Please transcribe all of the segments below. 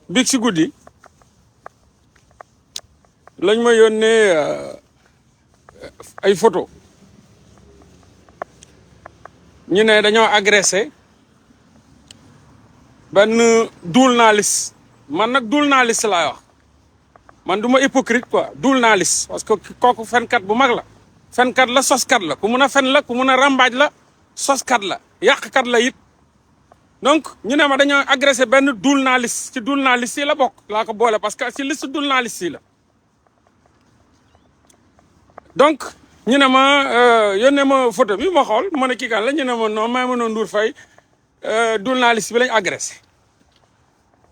biig si guddi lañ ma yónnee ay photo ñu ne dañoo agressé benn journaliste man nag journaliste laay wax man du ma hypocrite quoi journaliste parce que kooku fenkat bu mag la fenkat la soskat la ku mun a fen la ku mun a rambaaj la soskat la yàqkat la it donc ñu ne ma dañoo agressé benn journaliste ci journaliste yi la bokk laa ko boole parce que ci liste journaliste yi la donc ñu ne ma yónnee ma photo bi ma xool ma ne kii kan la ñu ne ma non may ma noon Ndour Faye journaliste bi lañ agressé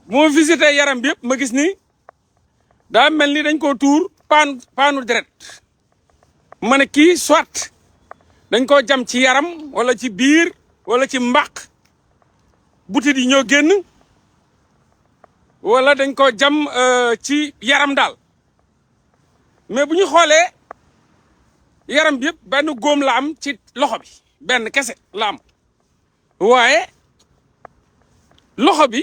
moo visité yaram bi yëpp ma gis ni daa mel ni dañ koo tuur paanu deret ma ne kii soit dañ koo jam ci yaram wala ci biir wala ci mbaq butit yi ñoo génn wala dañ koo jam ci yaram daal mais bu ñu xoolee yaram bi yëpp benn góom la am ci loxo bi benn kese la am waaye loxo bi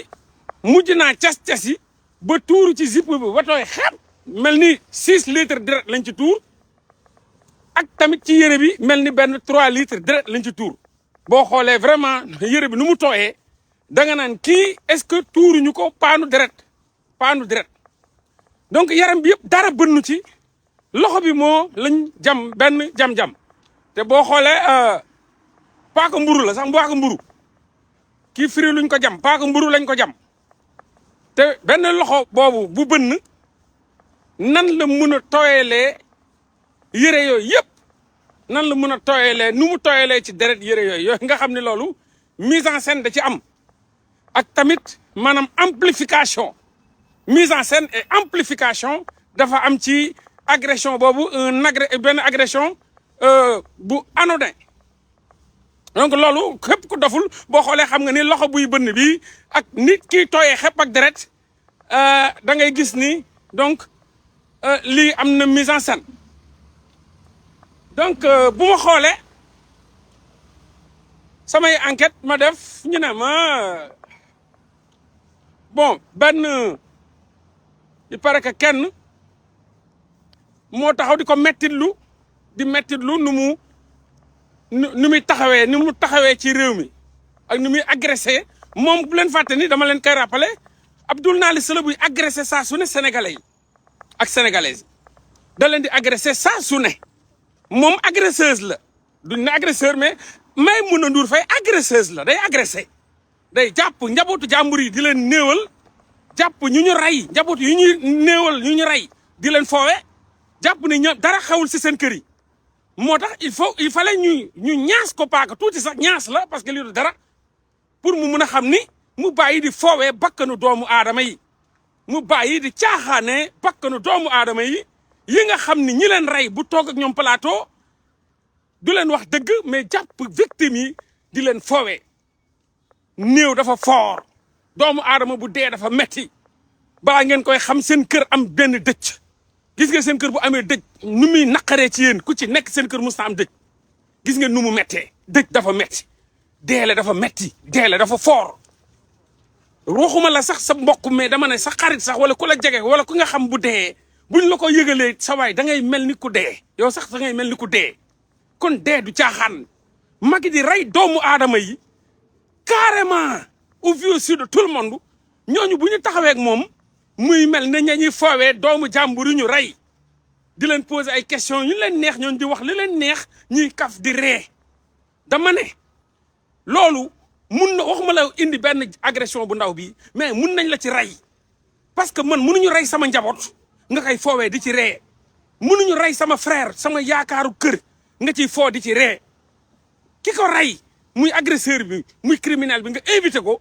mujj naa cas-cas yi ba tuuru ci zipp bi ba tooy xepp mel ni 6 litres deret lañ ci tuur ak tamit ci yére bi mel ni benn 3 litres deret lañ ci tuur boo xoolee vraiment yére bi nu mu tooyee da nga naan kii est-ce que tuuruñu ko paanu deret donc yaram bi yëpp dara bënnu ci loxo bi moo lañ jam benn jam-jam te boo xoolee paaka mburu la sax paaka mburu kii firi luñ ko jam paaka mburu lañ ko jam te benn loxo boobu bu bënn nan la mun a tooyalee yére yooyu yëpp nan la mun a tooyalee nu mu tooyalee ci deret yére yooyu nga xam ne loolu mise en scène da ci am ak tamit maanaam amplification mise en scène et amplification dafa am ci agression boobu benn agression bu anodin donc loolu képp ku doful boo xoolee xam nga ni loxo buy bënn bi ak nit ki tooyee xepp ak deret da ngay gis ni donc lii am na mise en scène donc bu ma xoolee samay enquête ma def ñu ne ma bon benn il paraît que kenn moo taxaw di ko mettitlu nu muy taxawee ci réew mi ak nu muy agressé moom bu leen fàtte ni dama leen koy rappelé ab journaliste la buy agressé saa su ne sénégalais yi ak sénégalaises yi da leen di agressé saa su ne moom agresseuse la duñ ne agresseur mais Maimouna Ndour Faye agresseuse la day agressé day jàpp njabootu jàmbur yi di leen néewal jàpp ñu ñu rey njaboot yu ñuy néewal ñu ñu rey di leen foowe jàpp ne ñoom dara xawul si seen kër yi moo tax il fallait ñu ñaas ko paaka tuuti sax ñaas la parce que lii du dara pour mu mun a xam ni mu bàyyi di foowee bakkanu doomu aadama yi mu bàyyi di caaxaane bakkanu doomu aadama yi nga xam ni ñi leen rey bu toog ak ñoom plateau du leen wax dëgg mais jàpp victime yi di leen foowee néew dafa foor doomu aadama bu dee dafa metti balaa ngeen koy xam seen kër am benn dëcc gis nga seen kër bu amee dëj nu muy naqaree ci yéen ku ci nekk seen kër mos na am dëj gis nga nu mu mettee dëj dafa metti deele dafa metti deele dafa foor waxuma la sax sa mbokk mais dama ne sa xarit sax wala ku la jege wala ku nga xam bu dee buñ la ko yëgalee sa waay da ngay mel ni ku dee yow sax da ngay mel ni ku dee kon dee du caaxaan magi di rey doomu aadama yi carrément au vu sur de tout le monde ñooñu bu ñu taxawee ak moom muy mel ne ña ñuy foowee doomu jàmbur yi ñu rey di leen poser ay questions yu leen neex ñooñu di wax li leen neex ñuy kaf di ree dama ne loolu mun na waxuma la indi benn agression bu ndaw bi mais mun nañ la ci rey parce que man munuñu rey sama njaboot nga koy foowee di ci ree munuñu rey sama frère sama yaakaaru kër nga ciy foo di ci ree ki ko rey muy agresseur bi muy criminel bi nga invité ko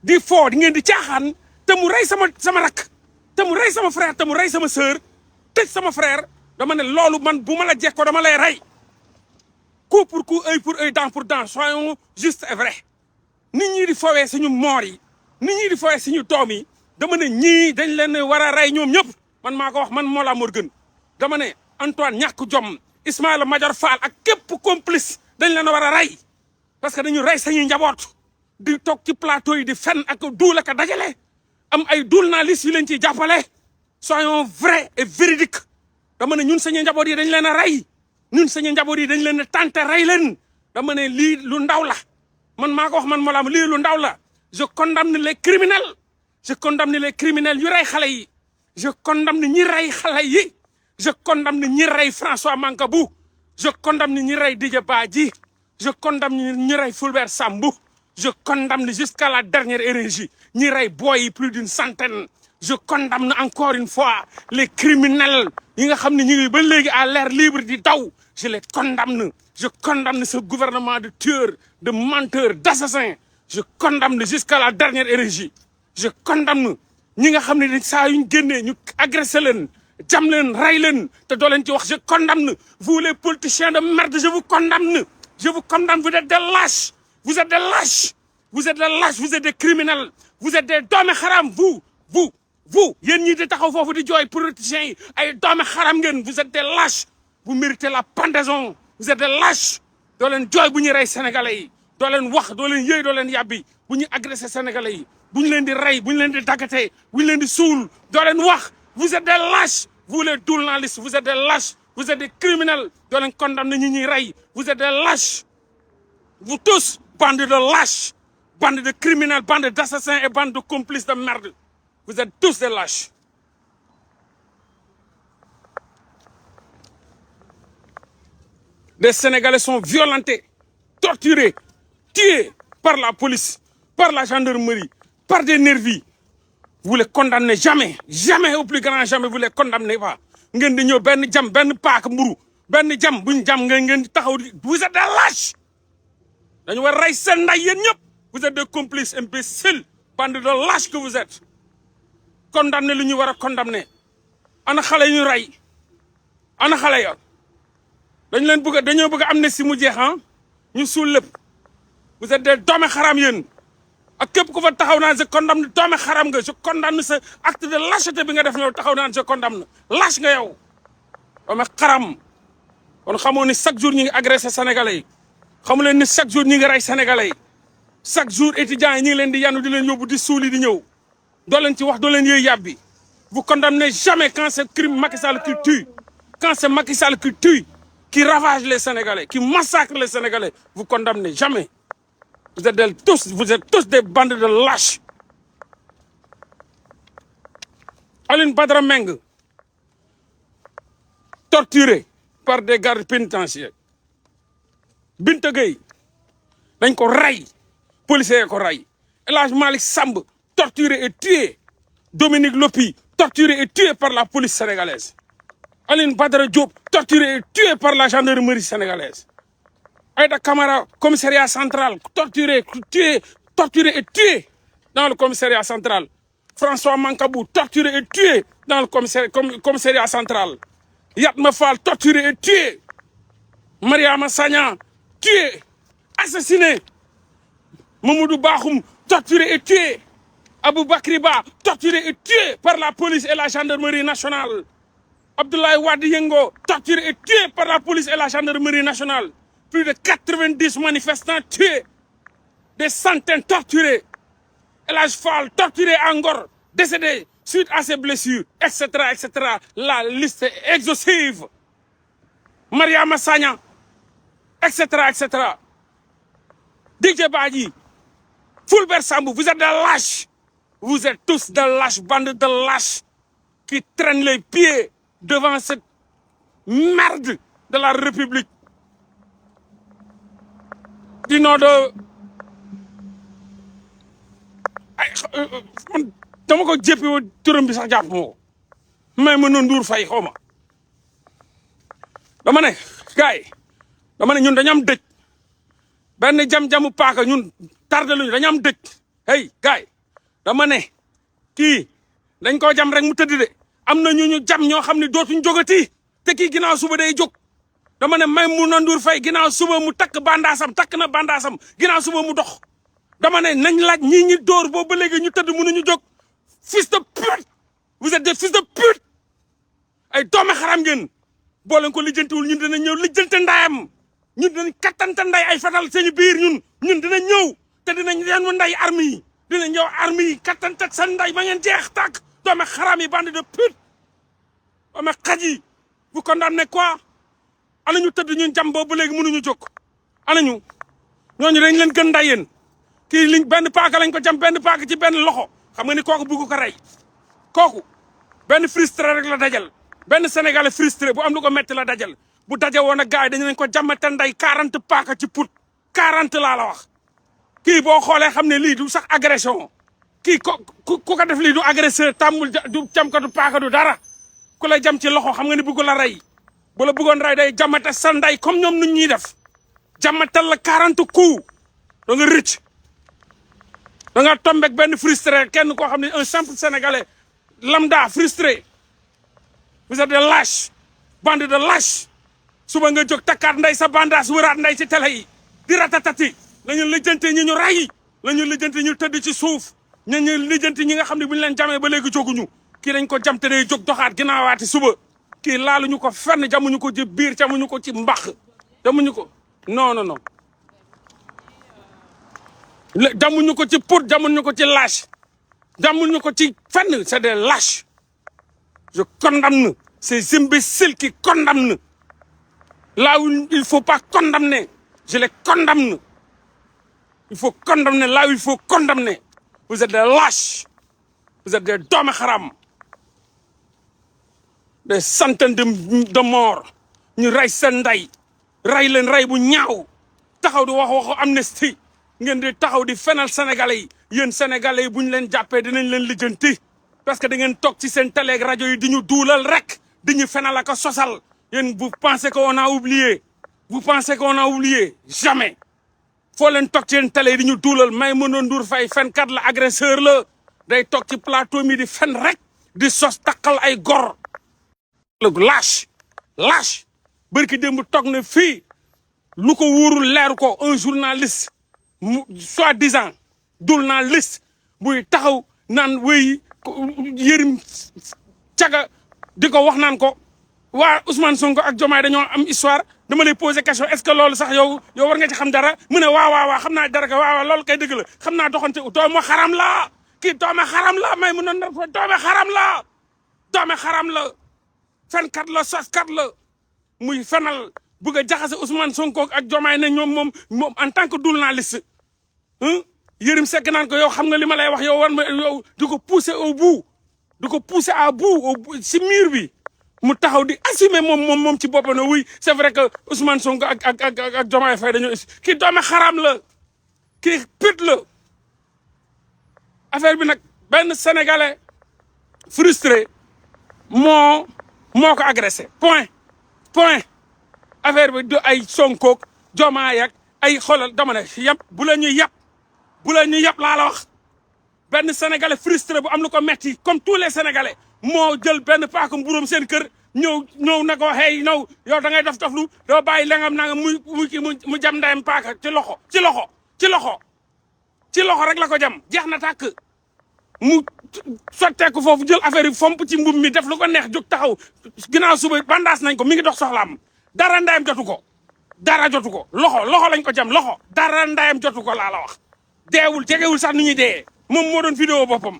di foo di ngeen di caaxaan te mu rey sama rakk te mu rey sama frère te mu rey sama sœur tëj sama frère dama ne loolu man bu ma la jekkoo dama lay rey coup pour coup œil pour œil dent pour dent soyons juste et vrai nit ñi di fowee suñu moor yi nit ñi di fowee suñu doom yi dama ne ñii dañ leen war a rey ñoom ñëpp man maa ko wax man Mollah Morgun dama ne Antoine ñàkk jom Ismaïla Madior Fall ak képp complice dañ leen war a rey parce que dañu rey sañuy njaboot di toog ci plateau yi di fen ak duul ak a dajale am ay journalistes yu leen ciy jàppale soyons vrais et véridiques dama ne ñun sañu njaboot yi dañ leen a rey ñun sañu njaboot yi dañ leen a tànte rey leen dama ne lii lu ndaw la man maa ko wax man Mollah lii lu ndaw la je condamne les criminels je condamne les criminels yu rey xale yi je condamne ñi rey xale yi je condamne ñi rey François Mancabou je condamne ñi rey Didier Badji je condamne ñi rey Fulbert Sambou je condamne jusqu'à la dernière énergie ñi rey boy yi plus d'une centaine je condamne encore une fois les criminels yi nga xam ne ñu ngi ba léegi à l'air libre di daw je les condamne je condamne ce gouvernement de tueurs de menteurs d'assassins je condamne jusqu'à la dernière énergie je condamne ñi nga xam ne saa yuñ génnee ñu agressé leen jam leen rey leen te doo leen ci wax je condamne vous les politiciens de merde je vous condamne vous êtes des lâches vous êtes des lâches vous êtes des lâches vous êtes des criminels vous êtes des doomi xaram vous yéen ñi di taxaw foofu di jooy politiciens yi ay doomi xaram ngeen vous êtes des lâches vous méritez la pendaison vous êtes des lâches doo leen jooy bu ñu rey sénégalais yi doo leen wax doo leen yëy doo leen yàbbi bu ñu agressé sénégalais yi bu ñu leen di rey bu ñu leen di daggatee bu ñu leen di suul doo leen wax vous êtes des lâches vous les journalistes vous êtes des lâches vous êtes des criminels doo leen condamné ñi ñuy rey vous êtes des lâches vous tous bande de lâches bande de criminels bande d'assassins et bande de complices de merde vous êtes tous des lâches des Sénégalais sont violentés torturés tués par la police par la gendarmerie par des nervis vous les condamnez jamais jamais au plus grand jamais vous les condamnez pas ngeen di ñëw benn jam benn paak mburu benn jam buñ jam ngeen di taxaw di vous êtes des lâches dañu war rey seen nday yéen ñëpp vous êtes des complices imbéciles bande de lâches que vous êtes condamné lu ñu war a condamné ana xale yu ñu rey ana xale ya dañu leen bëgg dañoo bëgg amnistie mu jeex ñu suul lépp vous êtes des doomi xaram yéen ak képp ku fa taxaw naan je condamne doomi xaram nga je condamne sa acte de lâcheté bi nga def ñëw taxaw naan je condamne lâche nga yow doomi xaram kon xamoo ni chaque jour ñi ngi agressé sénégalais yi xamu leen ni chaque jour ñi ngi rey sénégalais yi chaque jour étudiants yi ñi ngi leen di yanu di leen yóbbu di suuli di ñëw doo leen ci wax doo leen yëy yàbbi vous condamnez jamais quand c'est crime Macky Sall qui tue quand c'est Macky Sall qui tue qui ravage les Sénégalais qui massacre les Sénégalais vous condamnez jamais vous êtes tous des bandes de lâches Aline Badara Meng torturé par des gardes pénitentiaires Binta Gueye dañ ko rey policier ko rey El Hadj Malick Samb torturé et tué Dominique Lopi torturé et tué par la police sénégalaise Aline Badara Diop torturé et tué par la gendarmerie sénégalaise Aïda Camara commissariat central torturé et tué dans le commissariat central François Mancabou torturé et tué dans le commissariat central Yatma Fall torturé et tué Mariama Sagna tué assassiné Mamadou Bakhoum torturé et tué Aboubakri Ba torturé et tué par la police et la gendarmerie nationale Abdoulaye Wade Yengo torturé et tué par la police et la gendarmerie nationale plus de 90 manifestants tués des centaines torturés El Hadj Fall torturé à Ngor décédé suite à ses blessures etc la liste est exhaustive Mariama Sagna etc Didier Badji Fulbert Sambou vous êtes des lâches vous êtes tous des lâches bande de lâches qui traînent les pieds devant cette merde de la République du nom de dama ko jéppi wo turam bi sax jàpp moo ko mais ma noon Ndour Faye xaw ma dama ne gars yi dama ne ñun dañu am dëj benn jam-jamu paaka ñun tardé luñu dañu am dëj hey gars yi dama ne kii dañ koo jam rek mu tëdd de am na ñu jam ñoo xam ne dootuñ jógati te kii ginnaaw suba day jóg dama ne may mu Ndour Faye ginnaaw suba mu takk na bandaasam ginnaaw suba mu dox dama ne nañ laaj ñii ñi dóor boobu ba léegi ñu tëdd mënuñu jóg fils de pute vous êtes des fils de pute ay doomi xaram ngeen boo leen ko lijjantiwul ñun dinañ ñëw lijjante ndayam ñun dinañ kattante nday ay fetal seen biir ñun dinañ ñëw te dinañ yenu nday armes yi dina ñëw armes yi kattantak sa nday ba ngeen jeex tàkk doome xaram yi bande de pute doome xaj yi vous condamnez quoi ana ñu tëdd ñun jam boobu léegi mënuñu jóg ana ñu ñooñu dañ leen gën nday yéen kii liñ benn paaka lañ ko jam benn paaka ci benn loxo xam nga ni kooku bugg ko rey kooku benn frustré rek la dajal benn sénégalais frustré bu am lu ko metti la dajal bu daje woon ak gars yi dañu leen ko jàmmate nday 40 paaka ci put 40 laa la wax kii boo xoolee xam ne lii du sax agression kii ku ko def lii du agresseur tàmmul du jamkatu paaka du dara ku la jam ci loxo xam nga ni bugg la rey bu la bëggoon rey day jàmmate sa nday comme ñoom nu ñuy def jàmmatal la 40 coups da nga rëcc da nga tombek benn frustré kenn koo xam ne un simple sénégalais lambda frustré vous êtes des lâches bande de lâches suba nga jóg takkaat nday sa bandaas wëraat nday ci télé yi di ratatati la ñu lijjante ñi ñu ray la ñu lijjante ñu tëdd ci suuf ñu lijjante ñi nga xam ne bu ñu leen jamee ba léegi jóguñu kii dañ ko jam te day jóg doxaat ginnaawaati suba kii laaluñu ko fenn jamuñu ko ci biir jamuñu ko ci mbax jamuñu ko non non non jamuñu ko ci pot jamuñu ko ci lâche jamuñu ko ci fenn c'est des lâches je condamne ces imbéciles qui condamnent là où il faut pas condamner je les condamne il faut condamner là où il faut condamner vous êtes des lâches vous êtes des doomi xaram des centaines de morts ñu rey seen ndey rey leen rey bu ñaaw taxaw di waxu amnistie ngeen di taxaw di fenal sénégalais yi yéen sénégalais yi bu ñu leen jàppee dinañ leen lijjanti parce que da ngeen toog ci seen télé ak rajo yi di ñu duulal rek di ñu fenal ak a sosal yéen vous pensez qu'on a oublié vous pensez qu'on a oublié jamais foo leen toog ci seen télé yi di ñu duulal Maïmouna Ndour Faye fenkat la agresseur la day toog ci plateau mi di fen rek di sos takkal ay gor lâche lâche bërki démb toog na fii lu ko wóorul leeru ko un journaliste soi-disant journaliste buy taxaw naan wéy Yérim Caga di ko wax naan ko waa Ousmane Sonko ak Diomaye dañoo am histoire dama lay poser question est-ce que loolu sax yow war nga ci xam dara mu ne waaw xam naa dara ka waaw loolu kay dëgg la xam naa doxante doomu xaram la kii doomu xaram la may mu ne doomu xaram la fenkat la soskat la muy fenal bëgg a jaxase Ousmane Sonko ak Diomaye ne moom en tant que journaliste Yérim Seck naan ko yow xam nga li ma lay wax yow war ma yow di ko pousser au bout di ko pousser à bout si mur bi mu taxaw di assumer moom ci boppam ne oui c'est vrai que Ousmane Sonko ak Diomaye Faye dañoo kii doomi xaram la kii pute la affaire bi nag benn sénégalais frustré moo ko agressé point affaire bi du ay Sonko Diomaye ak ay xoolal dama ne yàpp bu la ñuy yàpp laa la wax benn sénégalais frustré bu am lu ko metti comme tous les sénégalais moo jël benn paaka mburóom seen kër ñëw na ko hey yow da ngay dof lu doo bàyyi la ngam nanga mu jam ndayam paaka ci loxo rek la ko jam jeex na tàkk mu sotteeku foofu jël affaire yi fomp ci mbub mi def lu ko neex jóg taxaw ginnaaw suba bandaas nañ ko mi ngi dox soxlaam dara ndayam jotu ko loxo lañ ko jam loxo dara ndayam jotu ko laa la wax deewul jegewul sax ni ñuy dee moom moo doon vidéo boppam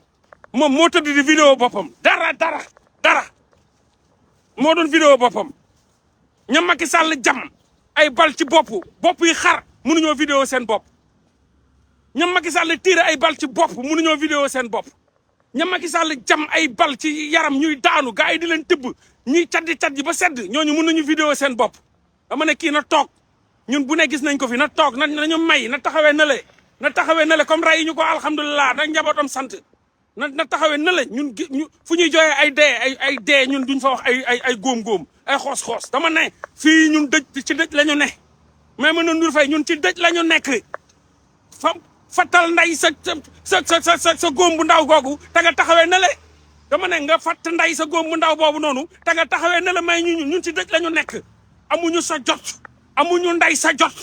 moom moo tëdd di vidéo boppam dara moo doon vidéo boppam ña Macky Sall jam ay bal ci bopp yi xar mënuñoo vidéo seen bopp ña Macky Sall tiire ay bal ci bopp mënuñoo vidéo seen bopp ña Macky Sall jam ay bal ci yaram ñuy daanu gars yi di leen tëbb ñuy caddi ba sedd ñooñu mënuñu vidéo seen bopp dama ne kii na toog ñun bu ne gis nañ ko fi na toog nañu may na taxawee na le comme ray ñu ko alhamdulilah nag njabootam sant na taxawee na le ñun fu ñuy jooyee ay dee ñun duñ fa wax ay góom-góom ay xoos-xoos dama ne fii ñun ci dëj la ñu ne mais ma Ndour Faye ñun ci dëj la ñu nekk fattal nday sa góom bu ndaw googu te nga taxawee na le dama ne nga fatt nday sa góom bu ndaw boobu noonu te nga taxawee na le may ñun ci dëj la ñu nekk amuñu sa jot amuñu nday sa jot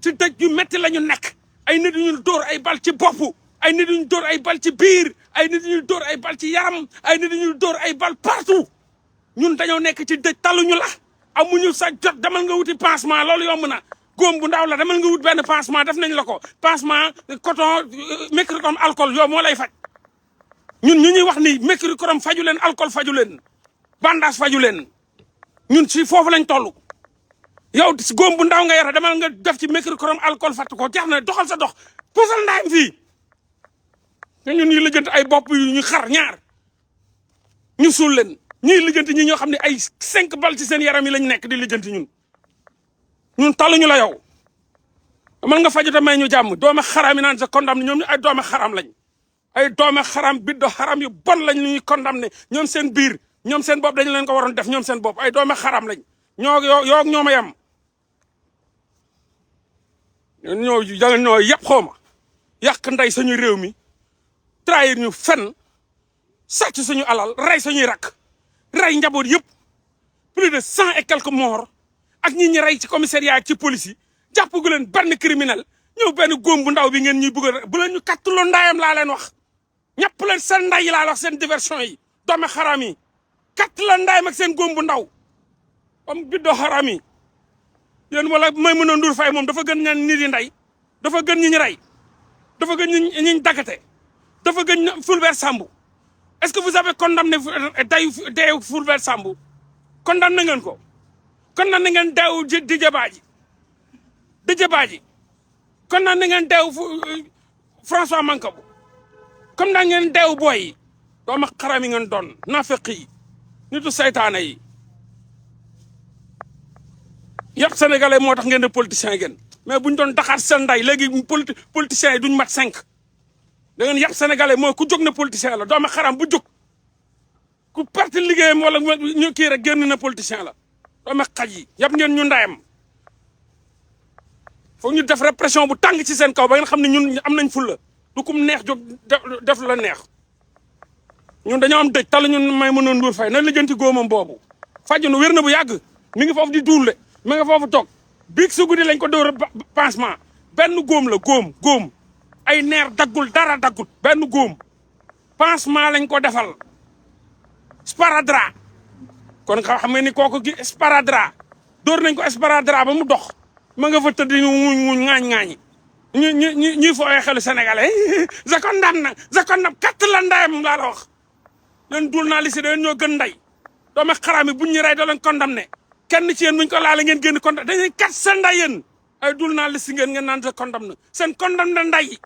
ci dëj yu metti la ñu nekk ay nit ñu dóor ay bal ci bopp ay nit ñu dóor ay bal ci biir ay nit ñu dóor ay bal ci yaram ay nit ñu dóor ay bal partout ñun dañoo nekk ci dëj taluñu la amuñu sa jot demal nga wuti pansement loolu yomb na góom bu ndaw la demal nga wut benn pansement def nañ la ko pansement coton mercurochrome alcool yow moo lay faj ñun ñu ñuy wax ni mercurochrome faju leen alcool faju leen bandage faju leen ñun ci foofu lañ toll yow si góom bu ndaw nga yore demal nga def ci mercurochrome alcool fatt ko jeex na doxal sa dox posal ndaayam fii te ñun ñuy lijjanti ay bopp yu ñu xar ñaar ñu suul leen ñuy lijjanti ñi ñoo xam ne ay 5 bal ci seen yaram yi lañ nekk di lijjanti ñun taluñu la yow man nga faju te may ñu jàmm doome xaram yi naan sa condamné ñoom ay doome xaram lañ ay doome xaram biddo xaram yu bon lañ ñuy condamné ñoom seen biir ñoom seen bopp dañu leen ko waroon def ñoom seen bopp ay doome xaram lañ yoo ñooma yem ñoo yàpp xooma yàq ndey suñu réew mi trahir ñu fen sàcc suñu alal rey suñuy rakk rey njaboot yëpp plus de 100 et quelques morts ak ñi rey ci commissariat ak ci police yi jàppagu leen benn criminel ñëw benn góom bu ndaw bi ngeen ñuy bëgg a bu leen ñu kattuloo ndaayam laa leen wax ñàpp leen seen nday yi laa wax seen diversion yi doome xaram yi katt la ndaayam ak seen góom bu ndaw am biddo xaram yi yéen wala Maimouna Ndour Faye moom dafa gën ñaan nit yi nday dafa gën ñi ñu rey dafa gën ñi daggate dafa gën Fulbert Sambou est-ce que vous avez condamné deewu Fulbert Sambou condamné ngeen ko condamné ngeen deewu Didier Badji condamné ngeen deewu François Mancabou condamné ngeen deewu boy yi dooma xaram yi ngeen doon naafeq yi nitu saytaane yi yëpp sénégalais moo tax ngeen de politiciens yi ngeen mais buñ doon daxaat seen nday léegi politiciens yi duñ mat 5 da ngeen yàpp sénégalais mooy ku jóg na politicien la dooma xaram bu jóg ku perte liggéeyam wala ñu kii rek génn na politicien la dooma xaj yi yàpp ngeen ñu ndayam foog ñu def répression bu tàng ci seen kaw ba ngeen xam ne ñun am nañ fulla du kum neex jóg def la neex ñun dañoo am dëj tal ñun Maimouna Ndour Faye na lijjanti góomam boobu fajunu wér na bu yàgg mi ngi foofu di duule mi nga foofu toog biig su guddi lañ ko dóor pansement benn góom la góom ay neer daggul dara daggul benn góom pansement lañ ko defal sparadrap kon xam nga ni kooku gi sparadrap dóor nañ ko sparadrap ba mu dox ma nga fa tëdd ñu muñ ŋaañ-ŋaañi ñuy fooyee xelu sénégalais je condamne katt la ndayam laa la wax leen dul naa lisi daen ñoo gën nday doome xaraam yi buñ ñu rey doo leen condamné kenn ci yéen buñ ko laale ngeen génn condamné dañuy kat sa nday yéen ay dul naa lisi ngeen naan je condamne seen condamné nday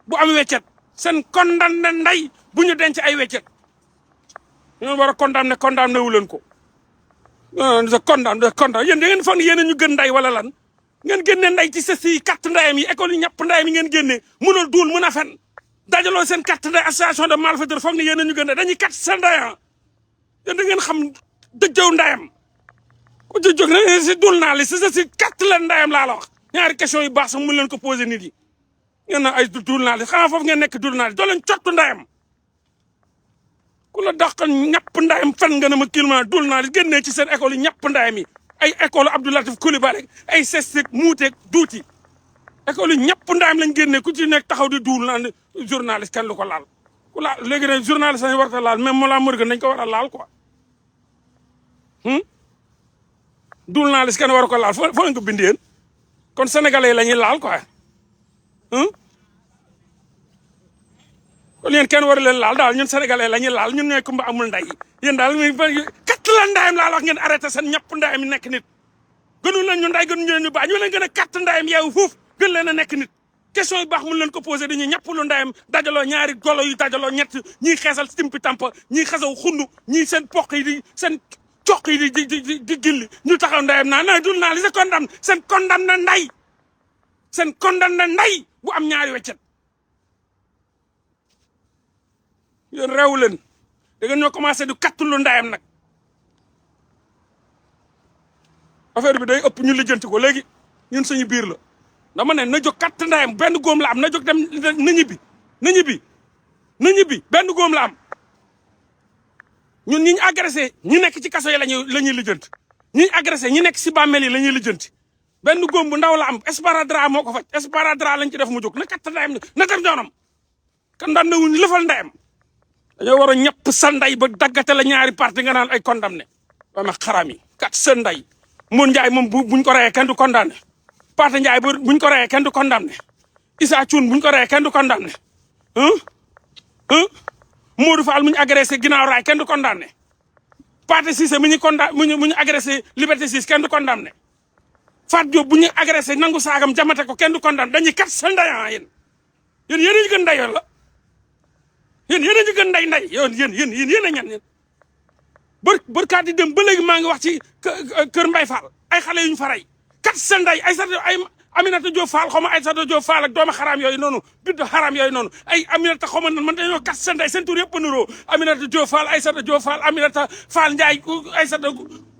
bu am weccet seen condamné nday bu ñu denc ay weccet ñoon war a condamné wu leen ko je condamne yéen da ngeen foog ne yéen ñu gën nday wala lan ngeen génne nday ci sa si carte ndayam yi école yi ñàpp ndayam yi ngeen génne mënul duul mën a fen dajaloo seen carte nday association de malfaiteurs foog ne yéen ñu gën dañuy kat sa ndaya yéen da ngeen xam dëjëw ndayam ku ci jóg na si dul naa li si carte la ndayam laa la wax ñaari question yu baax sax mu leen ko posé nit yi ngeen na ay dul naa li xanaa foofu ngeen nekk dul naa li doo leen cottu ndayam ku la dàqal ñàpp ndayam fen nga ne ma kilma dul naa li génnee ci seen école yi ñàpp ndayam yi ay école Abdou Latif Coulibaly ay sestek muuteeg duuti école yi ñëpp ndaayam lañ génnee ku ci nekk taxaw di duul naan journaliste kenn lu ko laal ku laal léegi nag journaliste lañ war a laal même Mollah Morgun dañ ko war a laal quoi journaliste kenn war ko laal foo lañ ko bindi yéen kon sénégalais la ñuy laal quoi kon yéen kenn waru leen laal daal ñun sénégalais la ñuy laal ñun ñooy kumba amul nday yéen daal katt la ndayam laa wax ngeen arrêté seen ñëpp ndayam yi nekk nit gënu leen ñu nday gënu leen ñu baax ñu leen gën a katt ndayam yeewu foofu gën leen a nekk nit question yu baax mun leen ko posé dañuy ñàpp lu ndayam dajaloo ñaari golo yu dajaloo ñett ñiy xeesal timpi tampa ñiy xesaw xundu ñii seen poq yi di seen coq yi di gilli ñu taxaw ndayam na dul naa li sa condamne seen condamne na nday seen condamne na nday bu am ñaari weccet yéen réew leen da ngeen ñoo commencé du kattulu ndayam nag affaire bi day ëpp ñu lijjanti ko léegi ñun suñu biir la dama ne na jóg katt ndayam benn góom la am na jóg dem na ñibbi benn góom la am ñun ñi ñu agressé ñi nekk ci kaso yi la ñuy lijjanti ñi ñu agressé ñi nekk si bàmmeel yi la ñuy lijjanti benn góom bu ndaw la am sparadrap moo ko faj sparadrap lañ ci def mu jóg na katt ndayam na dem joonam kan daan nawuñ lëfal ndayam dañoo war a ñëpp sa nday ba daggate la ñaari parti nga naan ay condamné ba ma xaram yi kat sa nday mun njaay moom buñ ko reyee kenn du condamné Pata Ndiaye buñ ko reyee kenn du condamné Issa Thioune buñ ko reyee kenn du condamné Modou Fall mu ñu agressé ginnaaw raay kenn du condamné Pathé Cissé mu ñu agressé Liberté 6 kenn du condamné Fat Diop bu ñu agressé nangu saagam jamate ko kenn du condamné dañuy kat sa ndayan yéen yéen a ñu gën ndayoon la yéen yéen a ñu gën nday yéen a ñan yéen bërkaat yi dem ba léegi maa ngi wax ci kër Mbay Fall ay xale yu ñu fa rey kat sa nday ay Aminata Diop Fall xaw ma Aïssata Diop Fall ak doomu xaraam yooyu noonu biddo xaraam yooyu noonu ay Aminata xaw ma man dañoo kat sa nday seen tur yëpp a nuroo Aminata Diop Fall Aïssata Diop Fall Aminata Fall Ndiaye Aïssata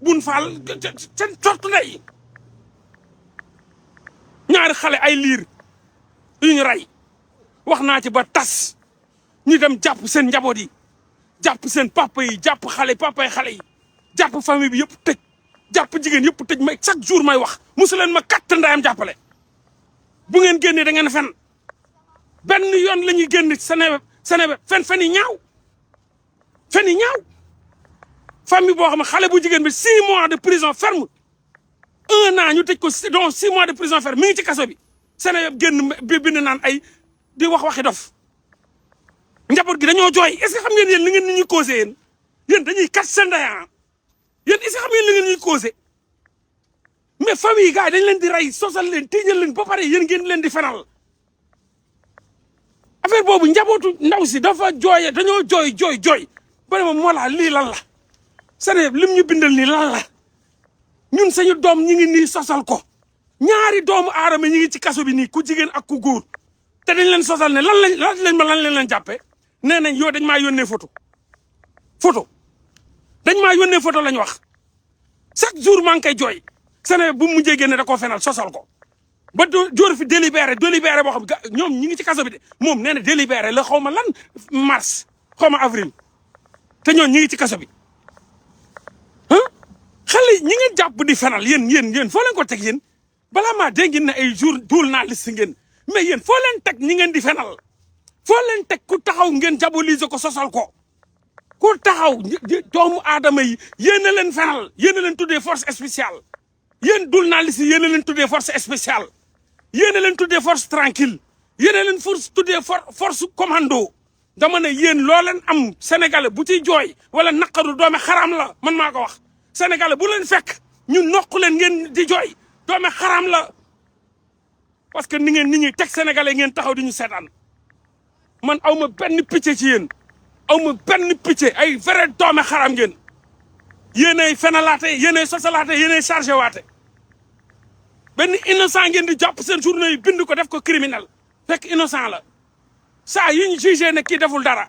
Bun Fall seen tortu nday ñaari xale ay liir yu ñu rey wax naa ci ba tas ñu dem jàpp seen njaboot yi jàpp seen papa yi jàpp papa yi xale yi jàpp famille bi yëpp tëj jàpp jigéen yëpp tëj may chaque jour may wax musu leen ma katt ndayam jàppale bu ngeen génnee da ngeen fen benn yoon la ñuy génn Seneweb fen yi ñaaw famille boo xam ne xale bu jigéen bi 6 mois de prison ferme 1 an ñu tëj ko donc 6 mois de prison ferme mi ngi ci kaso bi Seneweb génn bind naan ay di waxi dof njaboot gi dañoo jooy est-ce que xam ngeen yéen li ngeen ni ñuy causé yéen dañuy kat seen ndayam yéen est-ce que xam ngeen li ngeen ñuy causé mais famille yi gars yi dañ leen di rey sosal leen tiiñal leen ba pare yéen ngeen leen di fenal affaire boobu njabootu ndaw si dafa jooye dañoo jooy ba ne ma Mollah lii lan la Seneweb lim ñu bindal nii lan la ñun sañu doom ñi ngi nii sosal ko ñaari doomu aadama ñi ngi ci kaso bi nii ku jigéen ak ku góor te dañ leen sosal ne lan leen jàppee nee nañ yow dañ maa yónnee photo dañ maa yónnee photo lañ wax chaque jour maa ngi koy jooy Seneweb bu mu mujjee génne da koo fenal sosal ko ba jóor fi délibéré boo xam ñoom ñi ngi ci kaso bi de moom nee na délibéré la xaw ma lan mars xaw ma avril te ñoom ñi ngi ci kaso bi xale ñi ngeen jàpp di fenal yéen foo leen ko teg yéen balaa maa dégg ngeen ne ay journaliste ngeen mais yéen foo leen teg ñi ngeen di fenal foo leen teg ku taxaw ngeen diaboliser ko sosal ko ku taxaw doomu aadama yi yéen a leen fenal yéen a leen tuddee force spéciale yéen journaliste yi yéen a leen tuddee force spéciale yéen a leen tuddee force tranquille yéen a leen tuddee force commando dama ne yéen loo leen am sénégalais bu ciy jooy wala naqaru doome xaram la man maa ko wax sénégalais bu leen fekk ñu noq leen ngeen di jooy doome xaram la parce que ni ñuy teg sénégalais ngeen taxaw di ñu seetaan man aw ma benn picc ci yéen aw ma benn picc ay vrai doome xaram ngeen yéenay fenalaate yéenay sosalaate yéenay chargé waate benn innocent ngeen di jàpp seen journée yi bind ko def ko criminel fekk innocent la saa yi ñu jugé ne kii deful dara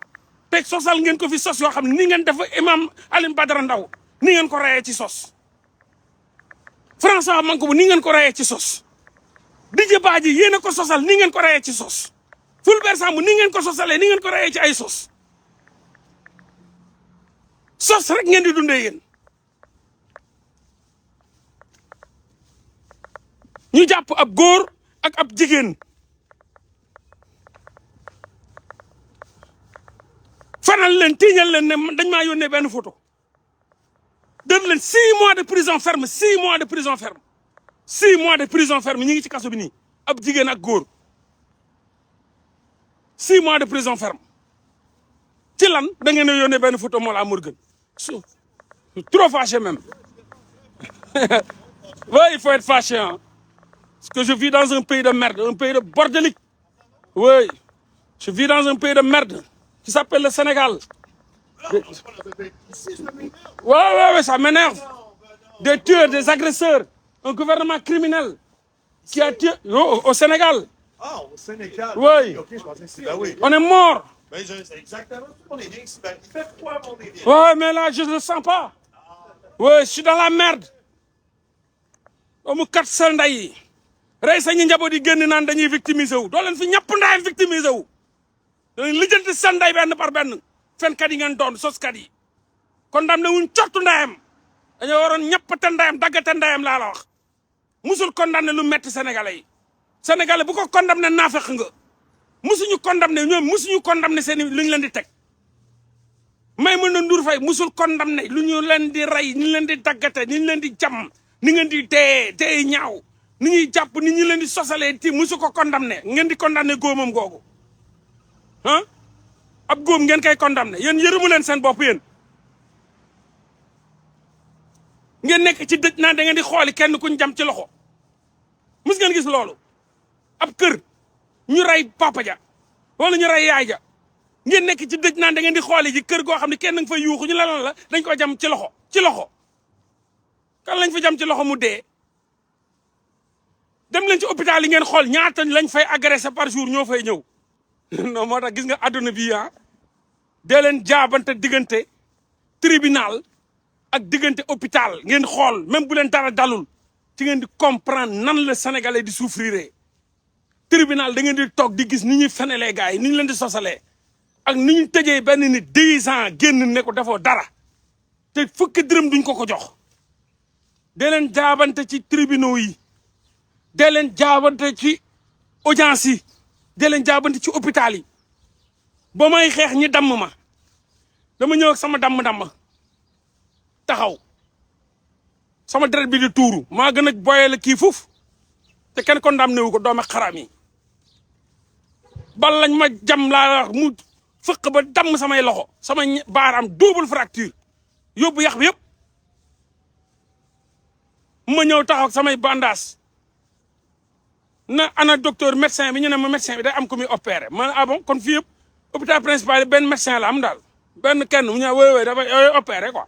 te sosal ngeen ko fi sos yoo xam ne ni ngeen def imam Alioune Badara Ndao ni ngeen ko rayee ci sos François Mancabou ni ngeen ko rayee ci sos Didier Badji yéen a ko sosal ni ngeen ko rayee ci sos Fulbert Sambou ni ngeen ko sosalee ni ngeen ko rayee ci ay sos rek ngeen di dundee yéen ñu jàpp ab góor ak ab jigéen fanal leen tiiñal leen ne dañ maa yónnee benn photo def leen 6 mois de prison ferme 6 mois de prison ferme 6 mois de prison ferme ñi ngi ci kaso bi nii ab jigéen ak góor 6 mois de prison ferme ci lan da ngeen a yónnee benn photo Mollah Morgun trop fâché même oui il faut être fâché hein parce que je vis dans un pays de merde un pays de bordélique oui je vis dans un pays de merde qui s'appelle le Sénégal ouais ça m'énerve des tueurs des agresseurs un gouvernement criminel qui a tué au Sénégal. Ah, au Sénégal. Oui. Ok, je pensais que c'est bah oui. On est mort. Ben, c'est exactement ça. On est bien ici. Ben, il fait froid, on est bien. Ouais, mais là, je ne le sens pas. Ouais, je suis dans la merde. Amu kat sa nday yi rey sañu njaboot yi génn naan dañuy victimiser wu doo leen fi ñàpp ndayam victimiser wu dañuy lijjanti sa nday benn par benn fenkat yi ngeen doon soskat yi condamné wuñ cottu ndayam dañoo waroon ñàppate ndayam daggate ndayam laa la wax musul condamné lu metti sénégalais yi sénégalais bu ko condamné naafeq nga musuñu condamné ñoom musuñu condamné seen lu ñu leen di teg Maïmouna Ndour Faye musul condamné lu ñu leen di rey ni leen di daggate ni leen di jam ni ngeen di dee ñaaw ni ñuy jàpp ni ñu leen di sosalee ti musu ko condamné ngeen di condamné góomam googu ah ab góom ngeen koy condamné yéen yërëmu leen seen bopp yéen ngeen nekk ci dëj naan da ngeen di xooli kenn kuñ jam ci loxo mus ngeen gis loolu ab kër ñu rey papa ja wala ñu rey yaay ja ngeen nekk ci dëj naan da ngeen di xooli ji kër goo xam ne kenn nga fay yuuxu ñu la dañ ko jam ci loxo kan lañ fa jam ci loxo mu dee dem leen ci hôpital yi ngeen xool ñaata lañ fay agressé par jour ñoo fay ñëw non moo tax gis nga àdduna bi dee leen jaabante diggante tribunal ak diggante hôpital ngeen xool même bu leen dara dalul ci ngeen di comprendre nan la sénégalais di souffrir tribunal da ngeen di toog di gis ni ñuy fenelee gars yi ni ñu leen di sosalee ak ni ñu tëjee benn nit 10 ans génn ne ko defoo dara te fukki dërëm duñ ko jox dee leen jaabante ci tribunaux yi dee leen jaabante ci audience yi dee leen jaabante ci hôpital yi ba may xeex ñi damm ma dama ñëw ak sama damm-damm taxaw sama deret bi di tuuru maa gën a boyale kii foofu te kenn condamné wu ko doome xaram yi bal lañ ma jam laa wax mu fëq ba damm samay loxo sama baaraam double fracture yóbbu yax bi yëpp ma ñëw taxaw ak samay bandage na ana docteur médecin bi ñu ne ma médecin bi day am ko muy opéré man ah bon kon fii yëpp hôpital principal benn médecin la am daal benn kenn mu ñëw woy dafa yooyu opéré quoi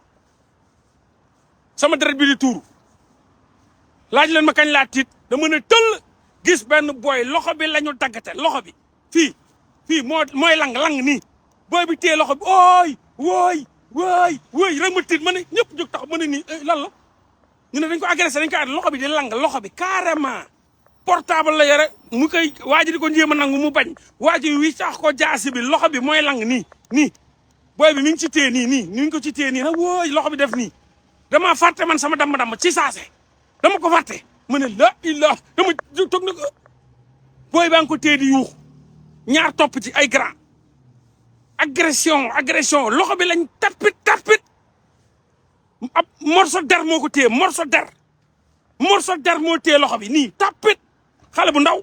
sama deret bi di tuuru laaj leen ma kañ laa tiit dama ne tëll gis benn booy loxo bi la ñu daggate loxo bi fii mooy lang nii booy bi téye loxo bi wooy rek ma tiit ma ne ñëpp jóg tax ma ne nii lan la ñu ne dañ ko agressé dañ ko ad loxo bi di lang loxo bi carrément portable la yore mu koy waa ji di ko njéem a nangu mu bañ waa ji wi sax ko jaasi bi loxo bi mooy lang nii booy bi mi ngi ci téye nii mi ngi ko ci téye nii nag wooy loxo bi def nii dama fàtte man sama damm ci saase dama ko fàtte ma ne la illah dama toog na ko booy baa ngi ko téye di yuux ñaar topp ci ay grand agression loxo bi lañ tapit ab morceau der moo ko téye morceau der moo téye loxo bi nii tapit xale bu ndaw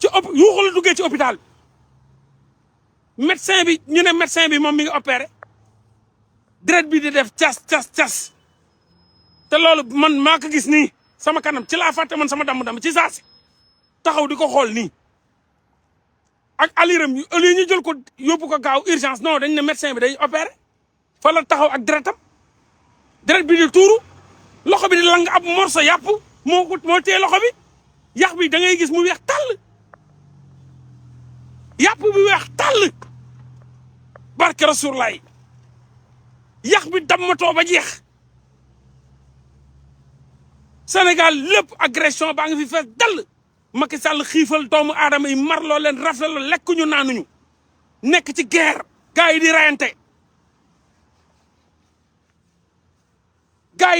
ci yuuxu la duggee ci hôpital bi médecin bi ñu ne médecin bi moom mi ngi opéré deret bi di def cas te loolu man maa ko gis nii sama kanam ci laa fàtte man sama damm ci saasi taxaw di ko xool nii ak aliram au lieu ñu jël ko yóbbu ko gaaw urgence non dañ ne médecin bi day opéré fa la taxaw ak deretam deret bi di tuuru loxo bi di lang ab morso yàpp moo téye loxo bi yax bi da ngay gis mu weex tàll yàpp bi weex tàll barke Rasulullaay yax bi dammatoo ba jeex Sénégal lépp agression baa ngi fi fees dall Macky Sall xiifal doomu aadama yi marloo leen rafleloo lekkuñu naanuñu nekk ci guerre gars yi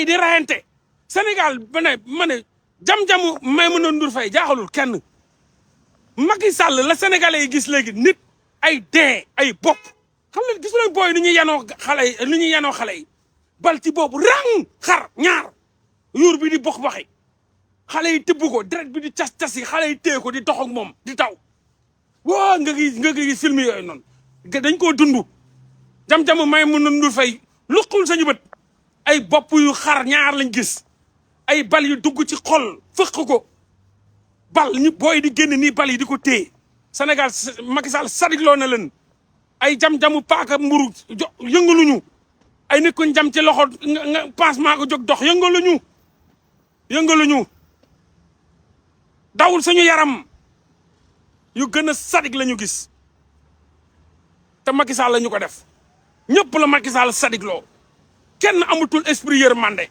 di rayante Sénégal ma ne jam-jamu Maïmouna Ndour Faye jaaxalul kenn Macky Sall la sénégalais yi gis léegi nit ay dee ay bopp xam leen gis leen booy nu ñuy yanoo xale yi bal ci boobu rang xar ñaar yuur bi di box-boxi xale yi tëbb ko deret bi di cas yi xale yi téye ko di dox ak moom di taw waa nga gis film yooyu noonu dañ koo dund jam-jamu Maïmouna Ndour Faye luqul sañu bët ay bopp yu xar ñaar lañ gis ay bal yu dugg ci xol fëq ko bal ñu booy di génn nii bal yi di ko téye Sénégal Macky Sall sadigloo na leen ay jam-jamu paaka mburu yëngaluñu ay nit kuñ jam ci loxo nga pansement ko jóg dox yëngaluñu dawul suñu yaram yu gën a sadik la ñu gis te Macky Sall la ñu ko def ñëpp la Macky Sall sadigloo kenn amatul esprit yërmande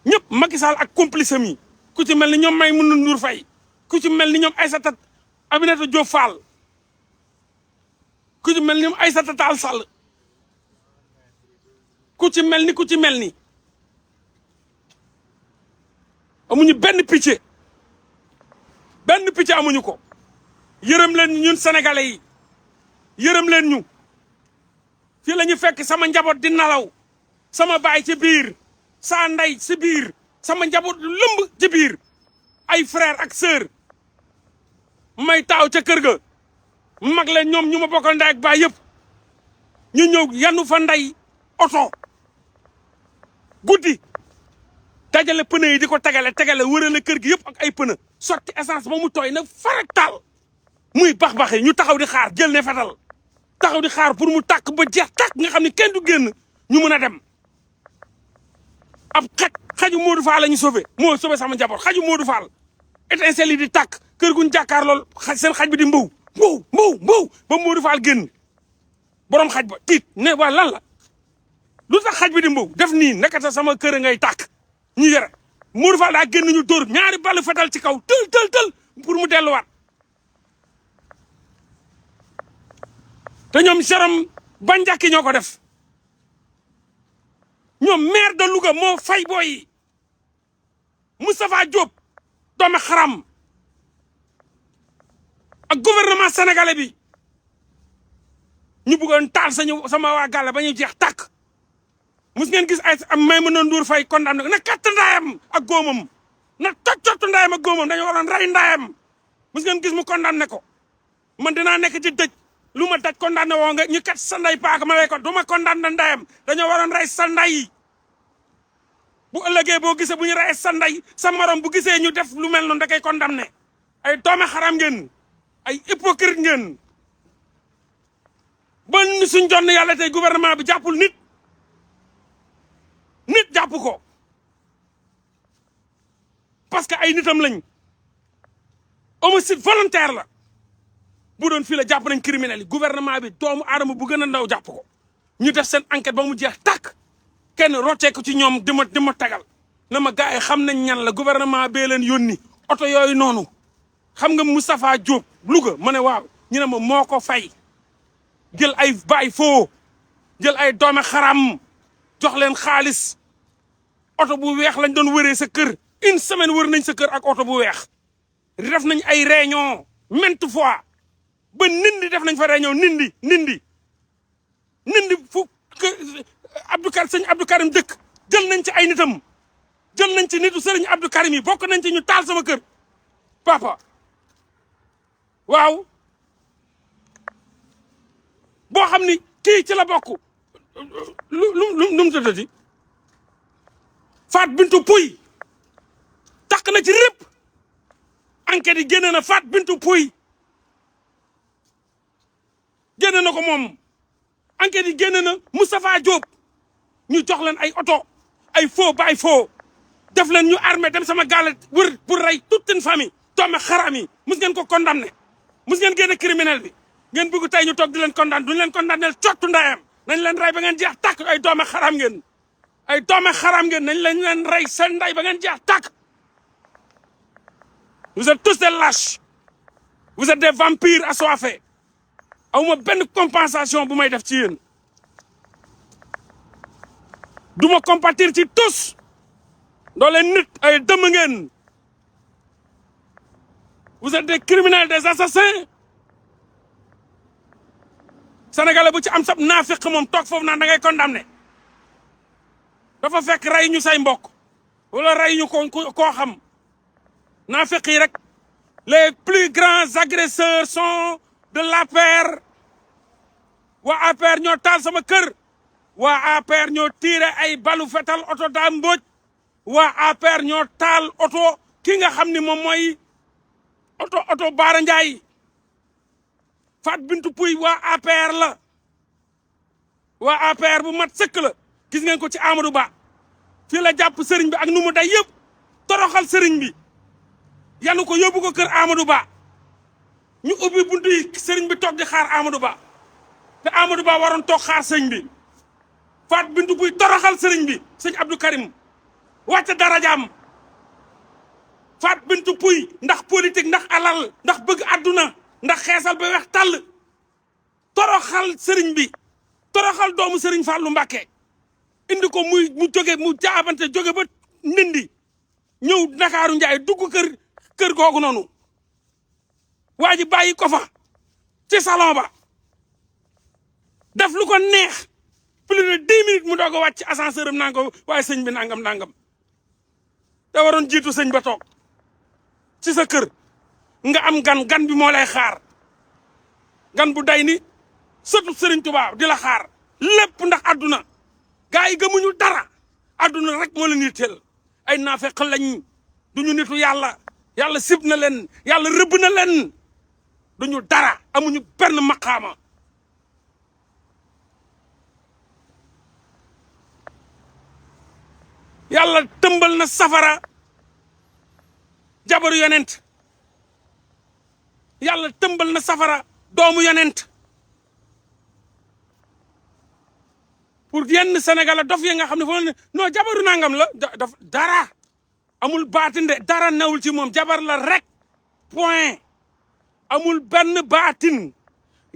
ñëpp Macky Sall ak complice mi ku ci mel ni ñoom Maïmouna Ndour Faye ku ci mel ni ñoom Aïssata Aminata Diop Fall ku ci mel ni ñoom Aïssata Tall Sall ku ci mel ni amuñu benn picc amuñu ko yërëm leen ñun sénégalais yi yërëm leen ñu fii la ñu fekk sama njaboot di nalaw sama baay ci biir saa ndey ci biir sama njaboot lëmb ci biir ay frère ak sœur may taaw ca kër ga mag leen ñoom ñu ma bokkal ndey ak baay yëpp ñu ñëw yanu fa nday oto guddi dajale pneu yi di ko tegale wërale kër gi yëpp ak ay pneu sotti essence ba mu tooy na farak taal muy bax-baxi ñu taxaw di xaar jël ne fetal taxaw di xaar pour mu tàkk ba jeex tàkk nga xam ne kenn du génn ñu mën a dem ab xaju Modou Fall la ñu sauvé moo sauvé sama njaboot xaju Modou Fall étincelle yi di tàkk kër guñ jàkkaar lool seen xaj bi di mbow ba Modou Fall génn borom xaj ba tiit ne waa lan la lu tax xaj bi di mbow def nii nekkata sama kër ngay tàkk ñu yore Modou Fall daa génn ñu dóor ñaari ballu fetal ci kaw tël pour mu delluwaat te ñoom Jérôme Bandiaky ñoo ko def ñoom maire de Louga moo fay booy yi Moustapha Diop doomu xaram ak gouvernement sénégalais bi ñu bëggoon taal sama waa gàlle ba ñuy jeex tàkk mus ngeen gis ay am Maïmouna Ndour Faye condamné na katt ndaayam ak góomam na toj ndaayam ak góomam dañu waroon rey ndaayam mus ngeen gis mu condamné ko man dinaa nekk ci dëj lu ma daj condamné woo nga ñu kat sa nday paaka ma wey ko du ma condamné ndayam dañoo waroon rey sa nday bu ëllëgee boo gisee bu ñu rey sa nday sa morom bu gisee ñu def lu mel noonu da koy condamné ay doome xaram ngeen ay hypocrite ngeen ba suñ jonn yàlla tey gouvernement bi jàppul nit jàpp ko parce que ay nitam lañ homicide volontaire la bu doon fii la jàpp nañ criminel yi gouvernement bi doomu aadama bu gën a ndaw jàpp ko ñu def seen enquête ba mu jeex tàkk kenn rocceeku ci ñoom di ma tagal na ma gars yi xam nañ ñan la gouvernement bee leen yónni oto yooyu noonu xam nga Moustapha Diop Louga ma ne waaw ñu ne ma moo ko fay jël ay baay foo jël ay doome xaram jox leen xaalis oto bu weex lañ doon wëree sa kër une semaine wër nañ sa kër ak oto bu weex def nañ ay réunion maintes fois ba nindi def nañ fa réunion nindi fu sëñ Abdou Karim dëkk jël nañ ci ay nitam jël nañ ci nitu sëriñ Abdou Karim yi bokk nañ ci ñu taal sama kër papa waaw boo xam ni kii ci la bokk lu mu tëddati Fat Bintou Pouy takk na ci répp enquête yi génne na Fat Bintou Pouy génne na ko moom enquête yi génne na Moustapha Diop ñu jox leen ay oto ay faux baay faux def leen ñu armé dem sama gaale wër pour rey toute une famille doome xaram yi mus ngeen ko condamné mus ngeen génne criminel bi ngeen bëgg tey ñu toog di leen condamné duñu leen condamné cottu ndayam nañ leen rey ba ngeen jeex tàkk ay doome xaram ngeen ay doome xaram ngeen nañ leen rey seen nday ba ngeen jeex tàkk vous êtes tous des lâches vous êtes des vampires assoiffés awma benn compensation bu may def ci yéen du ma compatir ci tous doo leen nit ay dëmm ngeen vous êtes des criminels des assassins sénégalais bu ci am sab naafiq moom toog foofu naan da ngay condamné dafa fekk rey ñu say mbokk wala rey ñu koo xam naafiq yi rek les plus grands agresseurs sont de l'APR waa APR ñoo taal sama kër waa APR ñoo tiire ay balu fetal oto daa mbóoj waa APR ñoo taal oto ki nga xam ni moom mooy oto Baara Ndiaye Fat Bintou Pouy waa APR la waa APR bu mat sëkk la gis ngeen ko ci Amadou Ba fii la jàpp sëriñ bi ak nu mu day yëpp toroxal sëriñ bi yanu ko yóbbu ko kër Amadou Ba ñu ubbi buntu yi sëriñ bi toog di xaar Amadou Ba te Amadou Ba waroon toog xaar sëriñ bi Fat Bintou Pouy toroxal sëriñ bi sëñ Abdou Karim wàcc darajaam Fat Bintou Pouy ndax politique ndax alal ndax bëgg àdduna ndax xeesal ba weex tàll toroxal sëriñ bi toroxal doomu sëriñ Fallou Mbacké indi ko mu jaabante jóge ba ndindi ñëw Ndakaaru Njaay dugg kër googu noonu waa ji bàyyi ko fa ci salon ba def lu ko neex plus de 10 minutes mu doog a wàcc ascenseur am naan ko waaye sëñ bi nangam te waroon jiitu sëñ ba toog ci sa kër nga am gan bi moo lay xaar gan bu day ni sëtu Sëriñ Tuubaa di la xaar lépp ndax àdduna gaa yi gëmuñu dara àdduna rek moo leen yitteel ay naafeq lañ duñu nitu yàlla yàlla sib na leen yàlla rëbb na leen duñu dara amuñu benn maqaama yàlla tëmbal na safara jabaru yonent yàlla tëmbal na safara doomu yonent pour yenn Sénégalais dof yi nga xam ne foofu ne non jabaru nangam la dara amul baatin de dara newul ci moom jabar la rek point amul benn baatin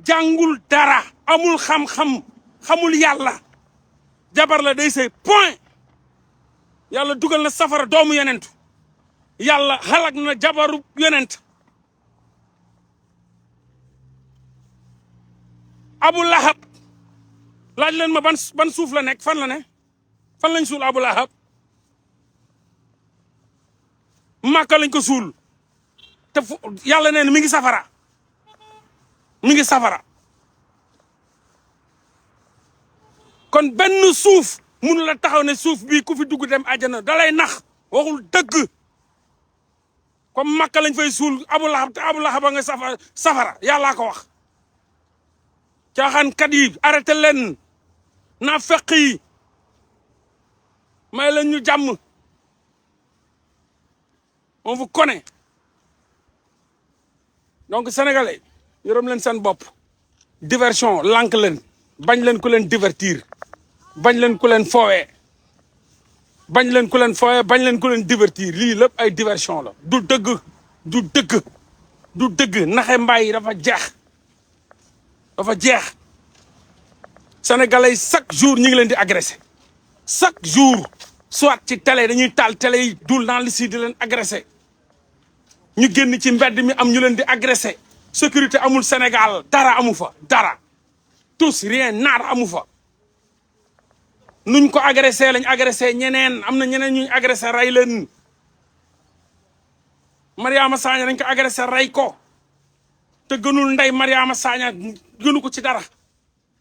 jàngul dara amul xam-xam xamul yàlla jabar la day sey point yàlla dugal na safara doomu yonent yàlla xalak na jabaru yonent Abu Lahab laaj leen ma ban suuf la nekk fan la ne fan lañ suul Abu Lahab Màkka lañ ko suul te yàlla nee na mi ngi safara mi ngi safara kon benn suuf munu la taxaw ne suuf bii ku fi dugg dem àjjana dalay nax waxul dëgg comme Màkka lañ fay suul Abu Lahab te Abu Lahab a nga safara yàllaa ko wax caaxaankat yi arrêté leen naa fekk yi may leen ñu jàmm on vous connaît donc sénégalais yërëm leen seen bopp diversion lànk leen bañ leen ku leen divertir bañ leen ku leen foowee bañ leen ku leen foowee bañ leen ku leen divertir lii lépp ay diversion la du dëgg du dëgg du dëgg naxe mbaay dafa jeex sénégalais yi chaque jour ñu ngi leen di agressé chaque jour soit ci télé dañuy taal télé yi dul dans li si di leen agressé ñu génn ci mbedd mi am ñu leen di agressé sécurité amul Sénégal dara amu fa dara tous rien nada amu fa nuñ ko agressé lañ agressé ñeneen am na ñeneen ñuñ agressé rey leen Mariama Sagna dañ ko agressé rey ko te gënul ndey Mariama Sagna gënu ko ci dara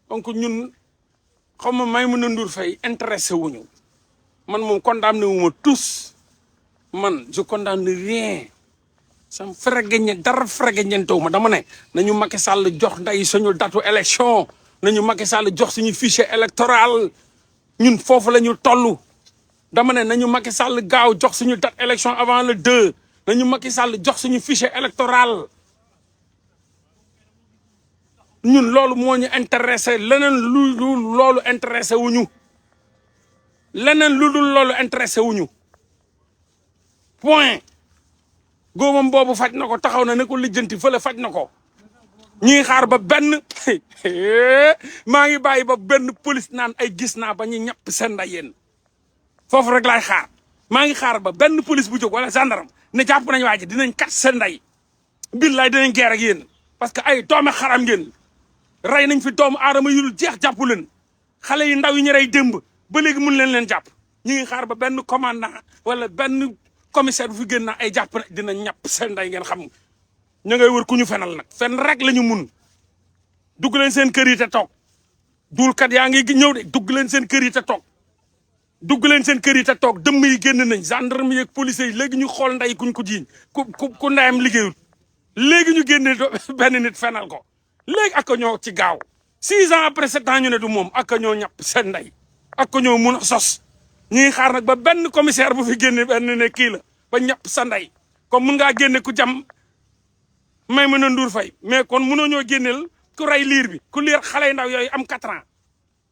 donc ñun xaw ma Maïmouna Ndour Faye intéressé wuñu man moom condamné wu ma tous man je condamne rien sam fregeñe dara fregeñentaw ma dama ne nañu Macky Sall jox nday suñu datu élection nañu Macky Sall jox suñu fichier électoral ñun foofu la ñu toll dama ne nañu Macky Sall gaaw jox suñu date élection avant le 2 nañu Macky Sall jox suñu fichier électoral ñun loolu moo ñu intéressé leneen lu dul loolu intéressé wuñu leneen lu dul loolu intéressé wuñu point góomam boobu faj na ko taxaw na ne ko lijjanti fële faj na ko ñuy xaar ba benn maa ngi bàyyi ba benn police naan ay gis naa ba ñu ñàpp seen nday yéen foofu rek laay xaar maa ngi xaar ba benn police bu jóg wala gendarme ne jàpp nañ waa ji dinañ kat seen nday billaay dinañ geer ak yéen parce que ay doome xaram ngeen rey nañ fi doomu aadama yu dul jeex jàppu leen xale yi ndaw yi ñu rey démb ba léegi mun leen jàpp ñu ngi xaar ba benn commandant wala benn commissaire bu fi génn naa ay jàpp na dina ñàpp seen nday ngeen xam ñu ngay wër ku ñu fenal nag fen rek la ñu mun dugg leen seen kër yi te toog duulkat yaa ngi ñëw de dugg leen seen kër yi te toog dugg leen seen kër yi te toog dëmm yi génn nañ gendarme yi ak police yi léegi ñu xool nday kuñ ko jiiñ ku ndayam liggéeyul léegi ñu génne benn nit fenal ko léegi ak ko ñoo ci gaaw 6 ans après 7 ans ñu ne du moom ak ko ñoo ñàpp seen nday ak ko ñoo mun a sos ñu ngi xaar nag ba benn commissaire bu fi génne benn ne kii la ba ñàpp sa nday comme mun ngaa génne ku jam Maïmouna Ndour Faye mais kon munoo ñoo génneel ku rey liir bi ku liir xale yu ndaw yooyu am 4 ans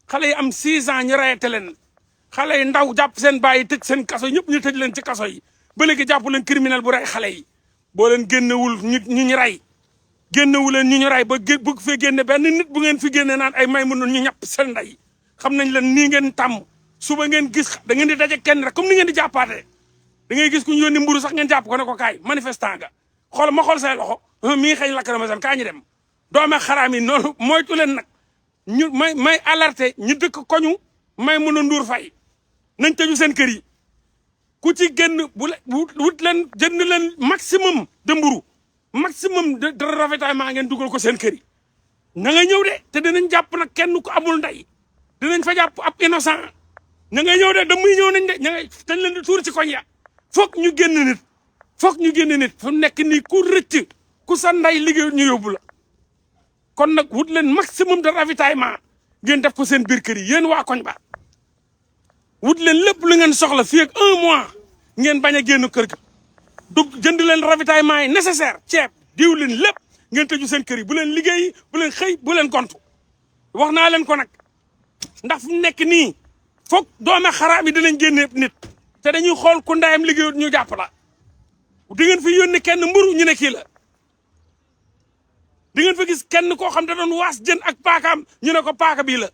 xale yi am 6 ans ñu reyate leen xale yi ndaw jàpp seen bàyyi tëj seen kaso ñëpp ñu tëj leen ci kaso yi ba léegi jàpp leen criminel bu rey xale yi boo leen génnewul ñu rey génnewu leen ñu rey ba bëgg fee génne benn nit bu ngeen fi génne naan ay Maïmouna ñu ñàpp seen nday xam nañ leen nii ngeen tàmm suba ngeen gis da ngeen di daje kenn rek comme ni ngeen di jàppaatee da ngay gis ku ñu yónni mburu sax ngeen jàpp ko ne ko kaay manifestant nga xool ma xool say loxo mi ngi xëy lakk ramasan kaa ñu dem doome xaraam yi noonu moytu leen nag ñu may alerté ñu dëkk koñu Maïmouna Ndour Faye nañ tëju seen kër yi ku ci génn wut leen jënd leen maximum de mburu maximum de ravitaillement ngeen dugal ko seen kër yi na nga ñëw de te dinañ jàpp nag kenn ku amul ndey dinañ fa jàpp ab innocent na nga ñëw de da muy ñëw nañ de ña ngay dañ leen di tuur ci koñ ya foog ñu génn nit foog ñu génn nit fu nekk nii ku rëcc ku sa ndey liggéey ñu yóbbu la kon nag wut leen maximum de ravitaillement ngeen def ko seen biir kër yi yéen waa koñ ba wut leen lépp lu ngeen soxla fii ak 1 mois ngeen bañ a génn kër ga dug jënd leen ravitaillement yi nécessaire ceeb diwlin lépp ngeen tëju seen kër yi bu leen liggéey bu leen xëy bu leen gontu wax naa leen ko nag ndax fu mu nekk nii foog doome xaraam yi dinañ génne nit te dañuy xool ku ndayam liggéeyut ñu jàpp la di ngeen fi yónni kenn mburu ñu ne kii la di ngeen fa gis kenn koo xam da doon waas jën ak paakaam ñu ne ko paaka bii la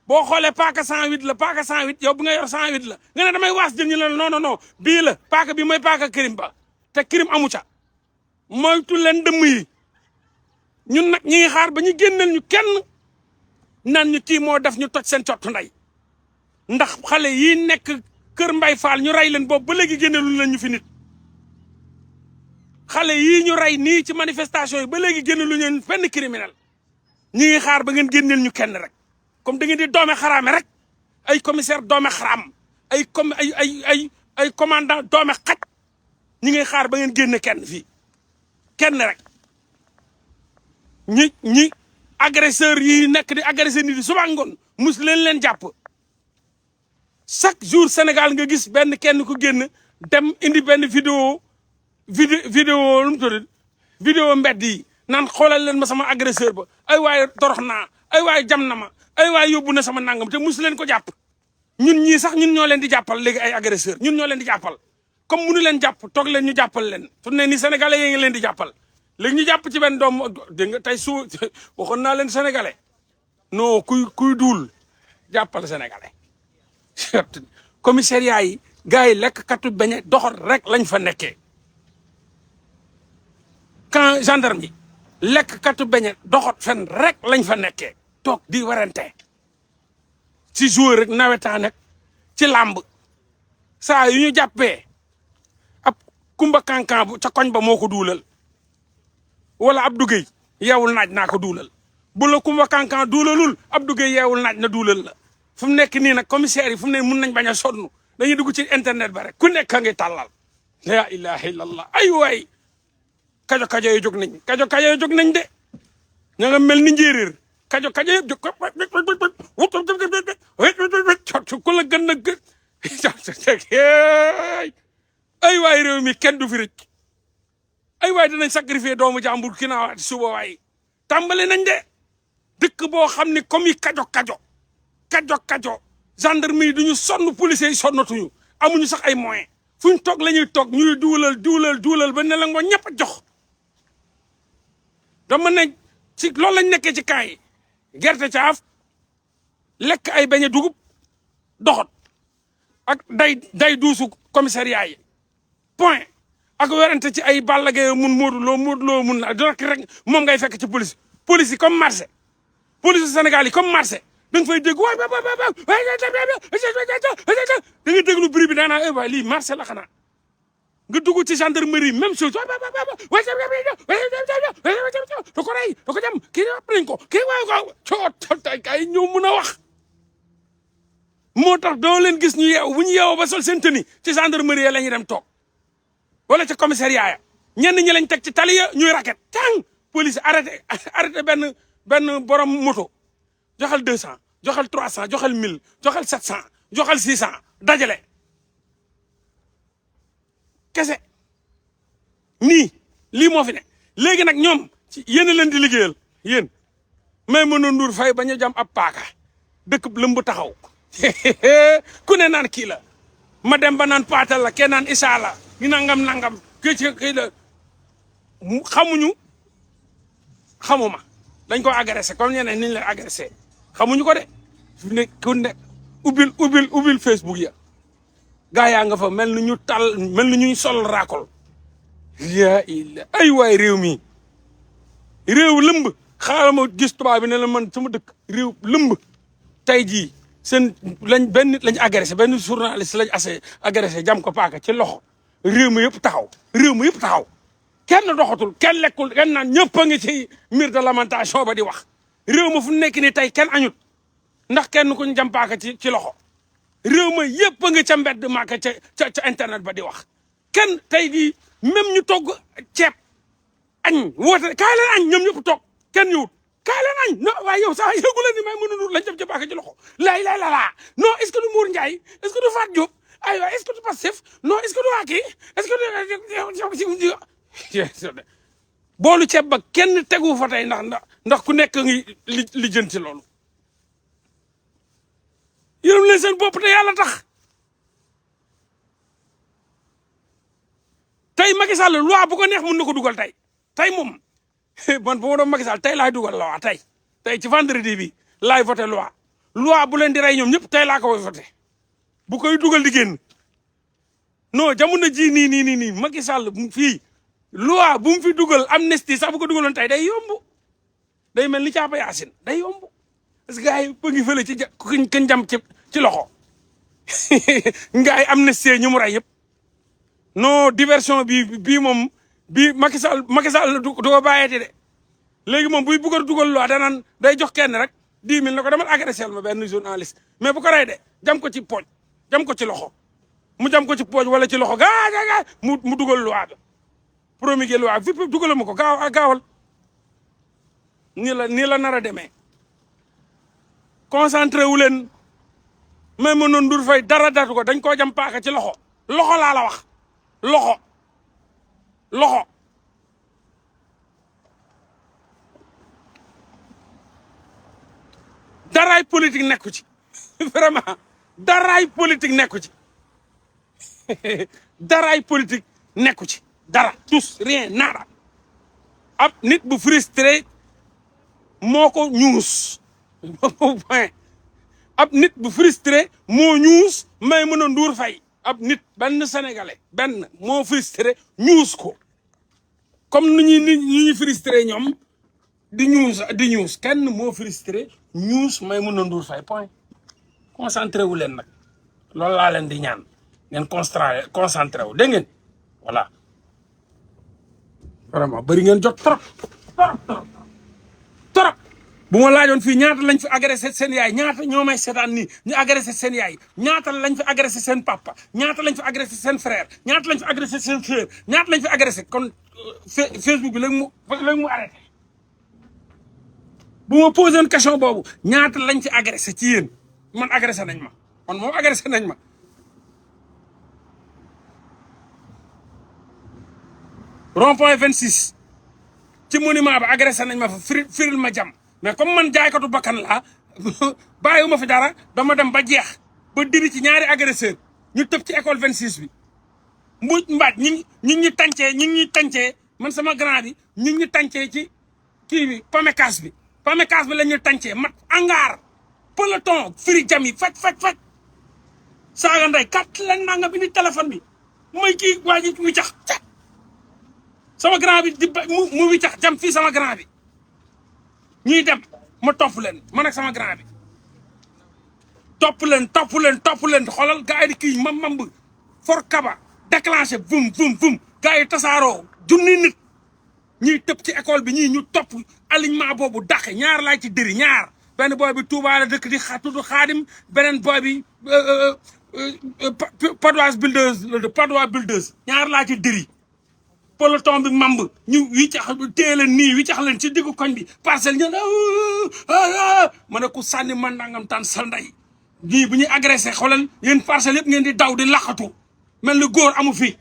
boo xoolee paaka 108 la paaka 108 yow bi nga yor 108 la nga ne damay waas jën ñu ne la non non non bii la paaka bi mooy paaka kirim ba te kirim amu ca moytu leen dëmm yi ñun nag ñi ngi xaar ba ñu génneel ñu kenn naan ñu kii moo def ñu toj seen cottu ndey ndax xale yi nekk kër Mbay Faal ñu rey leen boobu ba léegi génneelu leen ñu fi nit xale yii ñu rey nii ci manifestation yi ba léegi génneelu ñu benn criminel ñi ngi xaar ba ngeen génneel ñu kenn rek comme da ngeen di doome xaraame rek ay commissaire doome xaraam ay commandant doome xaj ñi ngi xaar ba ngeen génne kenn fii kenn rek ñi agresseur yi nekk di agresseur nit yi suba ngoon mus leen jàpp chaque jour Sénégal nga gis benn kenn ku génn dem indi benn vidéo lu mu tudd vidéo mbedd yi naan xoolal leen ma sama agresseur ba ay waaye torox naa ay waaye jam na ma ay waaye yóbbu na sama nangam te mus leen ko jàpp ñun ñii sax ñun ñoo leen di jàppal léegi ay agresseur ñun ñoo leen di jàppal comme munu leen jàpp toog leen ñu jàppal leen fu ne ni sénégalais yi ngi leen di jàppal léegi ñu jàpp ci benn doom dégg nga tey su waxoon naa leen sénégalais non kuy duul jàppal sénégalais commissariat yi gars yi lekk katu beñe doxal rek lañ fa nekkee quand gendarme yi lekk katu beñe doxat fen rek lañ fa nekkee toog di warante ci joueur rek nawetaan nag ci làmb saa yu ñu jàppee ab kumba kankan bu ca koñ ba moo ko duulal wala Abdou Gueye yeewul naaj naa ko duulal bu la kumba kankan duulalul Abdou Gueye yeewul naaj na duulal la fu mu nekk nii nag commissaire yi fu mu ne mun nañ bañ a sonn dañuy dugg ci internet ba rek ku nekk a ngi tàllal la ilaha illallah ay waay kajo yi jóg nañ kajo yi jóg nañ de ña nga mel ni njéeréer kajo yëpp jóg ku la gën a gën ay waay réew mi kenn du fi rëcc ay waay dinañ sacrifier doomu jàmbur ki naawaati suba waay tàmbale nañ de dëkk boo xam ne comme yi kajo gendarme yi duñu sonn policiers yi sonnatuñu amuñu sax ay moyens fuñ toog la ñuy toog ñuy duulal ba ne la ngo ñëpp a jox dama ne ci loolu lañ nekkee ci camp yi gerte caaf lekk ay beñe dugub doxot ak day duusu commissariat yi point ak werante ci ay Balla Gaye mun Modou Lo mun la rek moom ngay fekk ci police yi comme marché police Sénégal yi comme marché da nga fay dégg waay da nga déglu bruit bi daanaa waay lii marché la xanaa nga dugg ci gendarmerie même chose da ko rey da ko jam kii rap nañ ko kii waay cootay kay ñëw mun a wax moo tax doo leen gis ñu yeew bu ñu yeewoo ba sol seen tenue ci gendarmerie ya la ñuy dem toog wala ca commissariat ya ñenn ñi lañ teg ci tali ya ñuy raket tàng police arrêté benn borom moto joxal 200 joxal 300 joxal 1000 joxal 700 joxal 600 dajale kese nii lii moo fi ne léegi nag ñoom ci yéen a leen di liggéeyal yéen may mën a nduur fay ba ñu jam ab paaka dëkk lëmb taxaw ku ne naan kii la ma dem ba naan paatal la kenn naan isaa la ñu nangam kii la xamuma dañ ko agressé comme ñeneen niñ leen agressé xamuñu ko de fi ne ku ne ubbil Facebook ya gaa yaa nga fa mel ni ñu sol raakol yaa illa ay waay réew mi réew lëmb xaaral ma gis tubaab bi ne la man sama dëkk réew lëmb tey jii seen benn nit lañ agressé benn journaliste lañ agressé jam ko paaka ci loxo réew mi yëpp taxaw réew mi yëpp taxaw kenn doxatul kenn lekkul kenn naan ñëpp a ngi ci mur de lamentation ba di wax réew ma fu nekk ni tey kenn añut ndax kenn kuñ jam paaka ci loxo réew ma yëpp a ngi ca mbedd maaka ca internet ba di wax kenn tey jii même ñu togg ceeb añ woote kaay leen añ ñoom ñëpp toog kenn ñëwut kaay leen añ non waaye yow sax yëgu leen ni may mën a nur lañ jam ca paaka ci loxo laay laa non est-ce que du Mour Ndiaye est-ce que du Fatou Diop aywa est-ce que du Pastef non est-ce que du waa kii est-ce que du boolu ceeb ba kenn tegu fa tey ndax ku nekk ngi li jënti loolu yërëm leen seen bopp te yàlla tax tey Macky Sall loi bu ko neex mën na ko dugal tey moom man bu ma doon Macky Sall tey laay dugal loi tey ci vendredi bi laay voté loi bu leen di rey ñoom ñëpp tey laa ko voté bu koy dugal di génn non jamono ji nii Macky Sall fii loi bu mu fi dugal amnistie sax bu ko dugaloon tey day yomb day mel ni caapa yaasin day yomb parce que gars yi ba ngi fële ci kañ jam ci loxo gars yi amnistie ñu mu rey yëpp non diversion bii moom bii Macky Sall du ko bàyyeeti de léegi moom buy bëgg a dugal loi danaan day jox kenn rek 10 000 na ko demal agressé ma benn journaliste mais bu ko rey de jam ko ci pooj jam ko ci loxo mu jam ko ci pooj wala ci loxo gaa mu dugal loi ba promulgué loi fi dugal ma ko gaawal nii la nar a demee concentré wu leen mais ma noon Ndour Faye dara datu ko dañ koo jam paaka ci loxo laa la wax loxo daraay politique nekku ci vraiment daraay politique nekku ci daraay politique nekku ci dara tous rien nada ab nit bu frustré moo ko ñuus point ab nit bu frustré moo ñuus Maïmouna Ndour Faye ab nit benn sénégalais benn moo frustré ñuus ko comme ni ñuy frustré ñoom di ñuus kenn moo frustré ñuus Maïmouna Ndour Faye point concentré wu leen nag loolu laa leen di ñaan ngeen concentré wu dégg ngeen voilà vraiment bëri ngeen jot trop bu ma laajoon fii ñaata lañ fi agressé seen yaay ñaata ñoo may seetaan nii ñu agressé seen yaay ñaata lañ fi agressé seen papa ñaata lañ fi agressé seen frère ñaata lañ fi agressé seen sœur ñaata lañ fi agressé kon Facebook bi léegi mu arrêté bu ma posé une question boobu ñaata lañ fi agressé ci yéen man agressé nañ ma man moom agressé nañ ma rond-point 26 ci monument ba agressé nañ ma fa firil ma jam mais comme man jaaykatu bakkan laa bàyyiwuma fi dara dama dem ba jeex ba diri ci ñaari agresseur ñu tëb ci école 26 bi mbuuj mbaaj ñi tàncee man sama grand bi ñi tàncee ci kii bi pamécas bi la ñu tàncee mat angaar peloton firi jam yi faj saaga nday kat la nanga bi ni téléphone bi mooy kii waa ji wiccax sama grand bi mu wiccax jam fii sama grand bi ñuy dem ma topp leen man ak sama grand bi topp leen xoolal gars yi di kii mamb for kaba déclenché vum gars yi tasaaroo junni nit ñuy tëb ci école bi ñii ñu topp alignement boobu dàqe ñaar laay ci dëri ñaar benn boy bi Touba la dëkk di tudd Xaadim beneen boy bi Padois Builders ñaar laa ci dëri peloton bi mamb ñu wiccax téye leen nii wiccax leen ci diggu koñ bi parcelle ñen ma ne ku sànni man nangam tan sa ndey ñii bu ñuy agressé xoolal yéen parcelle yëpp ngeen di daw di laqatu mel ni góor amu fi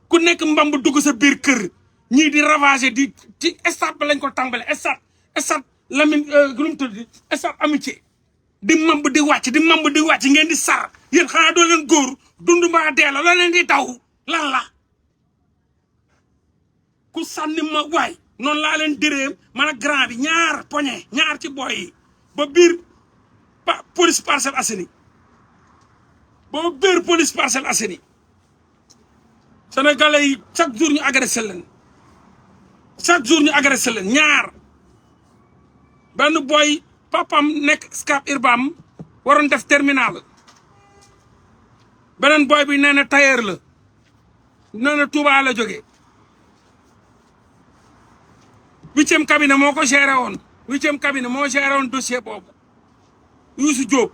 ku nekk mbamb dugg sa biir kër ñii di ravager di ci stade ba lañ ko tàmbale stade Lamine lu mu tudd stade amitié di mamb di wàcc ngeen di sar yéen xanaa doo leen góor dund mbaa dee la leen di daw lan la ku sànni ma waay noonu laa leen dëree man ak grand bi ñaar poñe ñaar ci boy yi ba biir police Parcelles Assainies ba biir police Parcelles Assainies sénégalais yi chaque jour ñu agressé leen ñaar benn boy papam nekk Scat Urbam waroon def terminal beneen boy bi nee na tailleur la nee na Touba la jógee 8e cabinet moo ko géré woon 8e cabinet moo géré woon dossier boobu Youssou Diop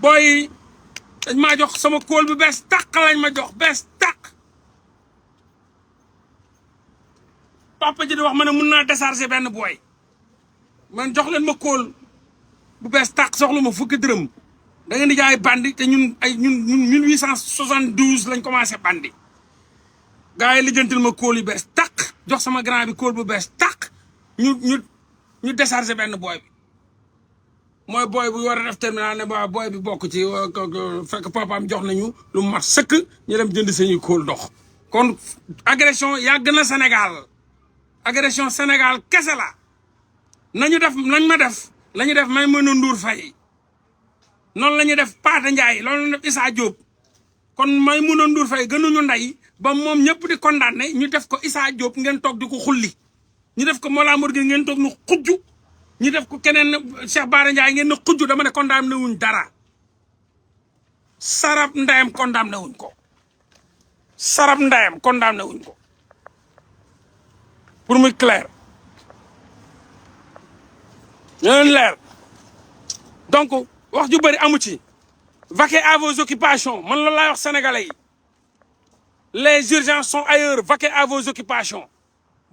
boy dañ maa jox sama kóol bu bees tàq lañ ma jox bees tàq papa ji di wax ma ne mun naa décharger benn boy man jox leen ma kóol bu bees tàq soxla ma fukki dërëm da ngeen di jaay bandi te ñun 1872 lañ commencé bandi gars yi lijjantil ma kóol yu bees tàq jox sama grand bi kóol bu bees tàq ñu décharger benn boy bi mooy boy bu war a def terminal ne ba boy bi bokk ci fekk papaam jox nañu lu mat sëkk ñu dem jënd sañuy kóol dox kon agression yàgg na Sénégal agression Sénégal kese la nañu def lañ ma def la ñu def Maïmouna Ndour Faye noonu la ñuy def Pathé Ndiaye loolu la def Issa Diop kon Maïmouna Ndour Faye gënuñu ndey ba moom ñëpp di condamné ñu def ko Issa Diop ngeen toog di ko xulli ñu def ko Mollah Morgun ngeen toog nu xujju ñu def ko keneen Cheikh Bara Ndiaye ngeen ne xujju dama ne condamné wuñ dara sarab ndeyam condamné wuñ ko sarab ndeyam condamné wuñ ko pour muy clair ñeneen leer donc wax ju bëri amu ci vaquez à vos occupations man loolu laay wax sénégalais yi les urgences sont ailleurs vaquez à vos occupations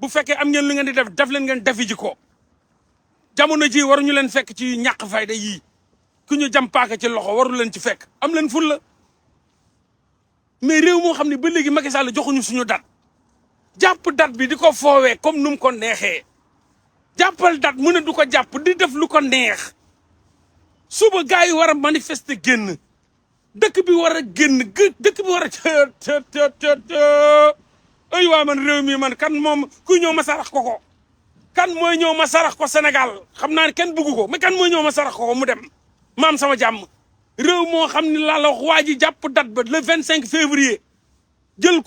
bu fekkee am ngeen lu ngeen di def leen ngeen defi ji ko jamono ji waruñu leen fekk ci ñàkk fayda yii ku ñu jam paaka ci loxo waru leen ci fekk am leen ful la mais réew moo xam ne ba léegi Macky Sall joxuñu suñu date jàpp date bi di ko foowee comme nu mu ko neexee jàppal date mu ne du ko jàpp di def lu ko neex suba gars yi war a manifester génn dëkk bi war a génn dëkk bi war a ay waa man réew mi man kan moom kuy ñëw ma sarax ko kan mooy ñëw ma sarax ko Sénégal xam naa ne kenn bëggu ko mais kan mooy ñëw ma sarax ko mu dem ma am sama jàmm réew moo xam ne laa la wax waa ji jàpp date ba le 25 février jël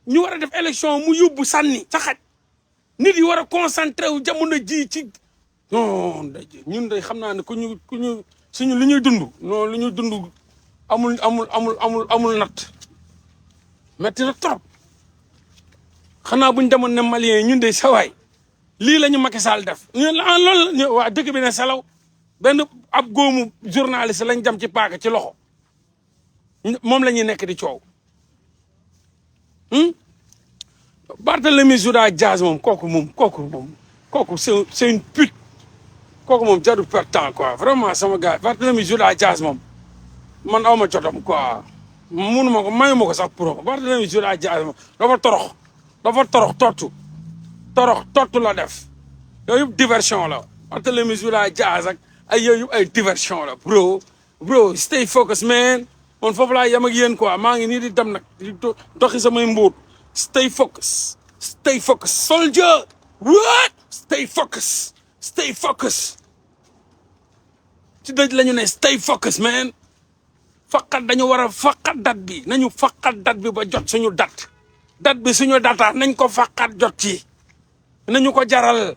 ñu war a def élection mu yóbbu sànni sa xaj nit yi war a concentré wu jamono ji ci non ñun de xam naa ne ku ñu suñu lu ñuy dund non lu ñuy dund amul natt metti na trop xanaa buñ demoon ne Malien ñun de sawaay lii la ñu Macky Sall def ñu loolu waa dëkk bi ne salaw benn ab góomu journaliste lañ jam ci paaka ci loxo moom la ñuy nekk di coow Barthélémy Dias moom kooku c'est une pute kooku moom jarul perte temps quoi vraiment sama gars Barthélémy Dias moom man aw ma jotam quoi munuma ko mayuma ko sax pro Barthélémy Dias moom dafa torox tottu la def yooyu yëpp diversion la Barthélémy Dias ak ay yooyu yëpp ay diversion la bro stay focus man man foofu laa yem ak yéen quoi maa ngi nii di dem nag di doxi samay mbuut stay focus soldier what stay focus ci dëj la ñu ne stay focus man faqat dañu war a faqat date bi nañu faqat date bi ba jot suñu date bi suñu data nañ ko faqat jot ci nañu ko jaral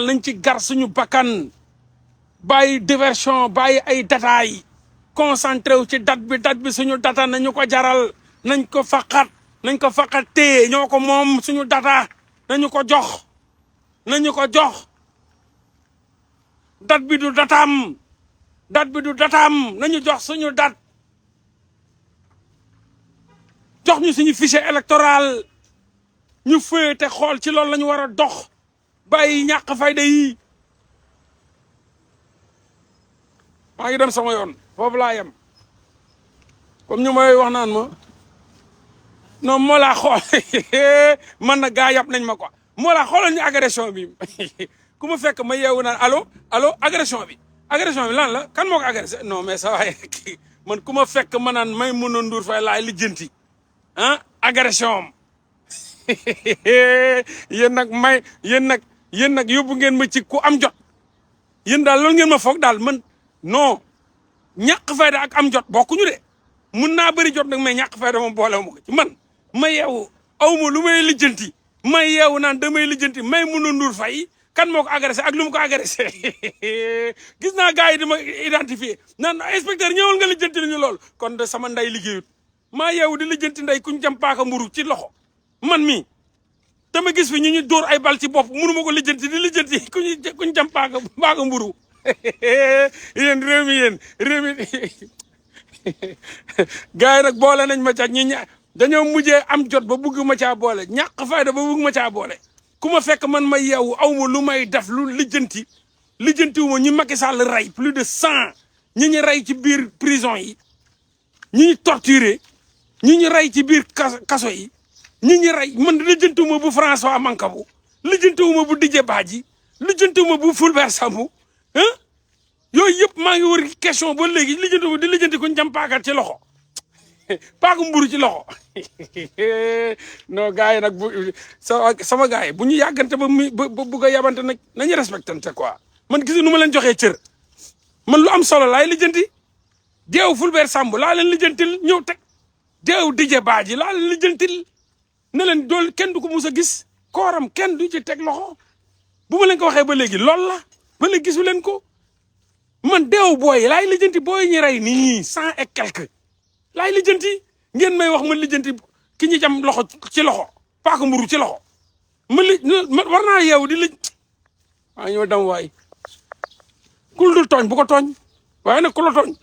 nañ ci gar suñu bakkan bàyyi diversion bàyyi ay détails concentré wu ci date bi suñu data nañu ko jaral nañ ko faqat téye ñoo ko moom suñu data nañu ko jox date bi du dataam nañu jox suñu date jox ñu suñu fichier électoral ñu fëye te xool ci loolu la ñu war a dox bàyyi ñàkk fayda yi maa ngi dem sama yoon foofu laa yem comme ñu may wax naan ma non moo laa xool man na gaa yàpp nañ ma quoi moo laa xoolal ñu agression bi ku ma fekk ma yeewu naan allo agression bi lan la kan moo ko agressé non mais ça waaye man ku ma fekk ma naan Maïmouna Ndour Faye laay lijjanti agression am yéen nag yóbbu ngeen ma ci ku am jot yéen daal loolu ngeen ma foog daal man non ñàkk fayda ak am jot bokkuñu de mun naa bëri jot nag mais ñàkk fayda moom boolewu ma ko ci man ma yeewu aw ma lu may lijjanti ma yeewu naan damay lijjanti Maïmouna Ndour Faye kan moo ko agressé ak lu mu ko agressé gis naa gars yi di ma identifier naan inspecteur ñëwal nga lijjanti ñu lool kon de sama nday liggéeyut maa yeewu di lijjanti nday kuñ jam paaka mburu ci loxo man mii dama gis fi ñu dóor ay bal ci bopp mënu ma ko lijjanti di lijjanti kuñ jam paaka mburu yéen réew mi gars yi nag boole nañ ma ca dañoo mujjee am jot ba bugg ma caa boole ñàkk fayda ba bugg ma caa boole ku ma fekk man ma yeewu aw ma lu may def lu lijjantiwu ma ñi Macky Sall rey plus de 100 ñi ñu rey ci biir prison yi ñi ñu torturé ñi ñu rey ci biir kaso yi ñi ñu rey man lijjantiwu ma bu François Mancabou lijjantiwu ma bu Didier Badji lijjantiwu ma bu Fulbert Sambou ah yooyu yëpp maa ngi wër question ba léegi lijjantiwu ma di lijjanti ko jam paaka ci loxo paaka mburu ci loxo non gars yi nag sama gars yi bu ñu yàggante ba bugg a yabante nag nañu respectante quoi man gis nu ma leen joxee cër man lu am solo laay lijjanti deew Fulbert Sambou laa leen lijjantil ñëw teg deew Didier Badji laa leen lijjantil ne leen dool kenn du ko mus a gis kooram kenn du ci teg loxo bu ma leen ko waxee ba léegi loolu la ba léegi gisu leen ko man deew booy laay lijjanti booy ñi rey nii 100 et quelque laay lijjanti ngeen may wax ma lijjanti ki ñu jam loxo ci loxo paaka mburu ci loxo war naa yeewu di lij ñoo dam waay kul dul tooñ bu ko tooñ waaye nag ku la tooñ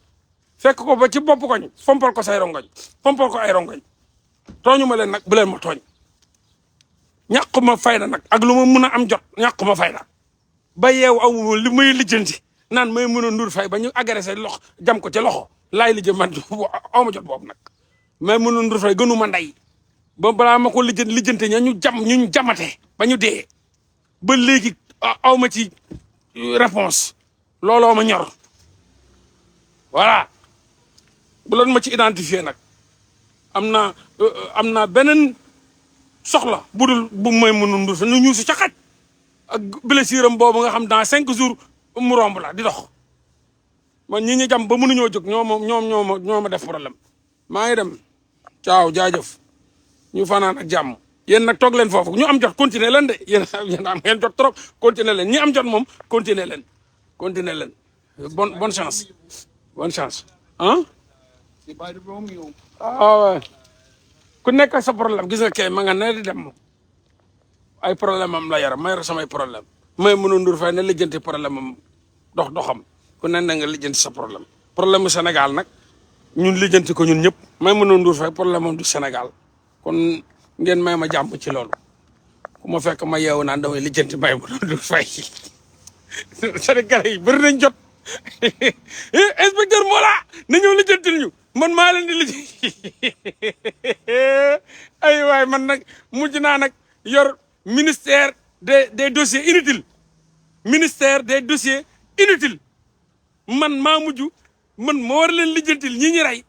fekk ko ba ci bopp koñ fompal ko say rongoñ fompal ko ay rongoñ tooñu ma leen nag bu leen ma tooñ ñàkk ma fayda nag ak lu ma mun a am jot ñàkk ma fayda ba yeewu amu li may lijjanti naan may mën a ndur fay ba ñu agressé loxo jam ko ci loxo laay lijjë man aw ma jot boobu nag may mën a ndur fay gënu ma ndey ba balaa ma ko lijjante ñu jamate ba ñu dee ba léegi aw ma ci réponse looloo ma ñor voilà bu loon ma ci identifier nag am naa beneen soxla budul bu may mën a ndur fa ñu ñuusu ca xaj ak blessure am boobu nga xam dans 5 jours mu romb la di dox man ñi ñu jam ba mënuñoo jóg ñoo ma def problème maa ngi dem caaw jaajëf ñu fanaan ak jàmm yéen nag toog leen foofu ñu am jot continuer leen de yéen am ngeen jot trop continuer leen ñi am jot moom continuer leen bonne chance ah waaw ku nekk sa problème gis nga kay ma nga ne di dem moom ay problème am la yaram ma yor samay problème may mën a ndur fay ne lijjanti problème am doxam ku ne na nga lijjanti sa problème mu Sénégal nag ñun lijjanti ko ñun ñëpp may mën a ndur fay problème am du Sénégal kon ngeen may ma jàmm ci loolu ku ma fekk ma yeewu naan damay lijjanti may mën a ndur fay Sénégalais yi bëri nañ jot inspecteur Mola na ñëw lijjantil ñu man maa leen di lijjanti ay waay man nag mujj naa nag yor ministère des dossiers inutiles man maa mujj man ma war leen lijjantil ñi ñu rey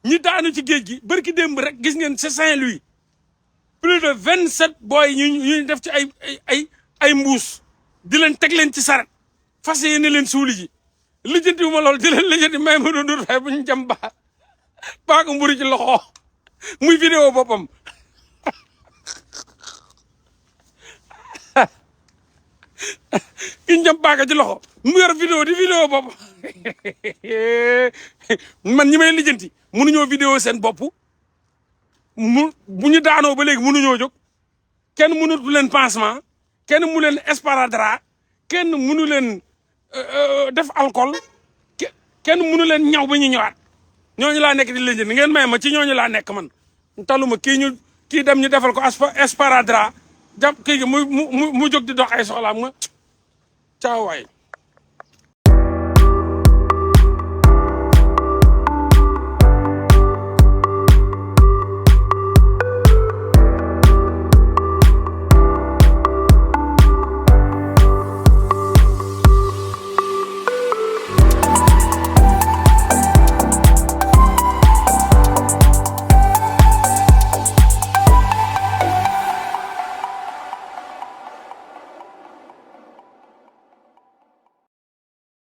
ñi daanu ci géej gi barki démb rek gis ngeen c'est Saint-Louis plus de 27 booy ñu def ci ay mbuus di leen teg leen ci saret fas yéene leen suuli ji lijjanti wu ma lool di leen lijjanti may ma doon fay bu ñu jam paaka mburu ci loxo muy vidéo boppam ki ñu jam paaka ci loxo mu yor vidéo di vidéo boppam man ñi may lijjanti mënuñoo vidéo seen bopp bu ñu daanoo ba léegi mënuñoo jóg kenn mënatu leen pansement kenn mu leen esparadrap kenn mënu leen def alcool kenn mënu leen ñaw ba ñu ñëwaat ñooñu laa nekk di lijjanti ngeen may ma ci ñooñu laa nekk man taluma kii dem ñu defal ko esparadrap jàpp kii gi mu jóg di dox ay soxlaam nga caawaay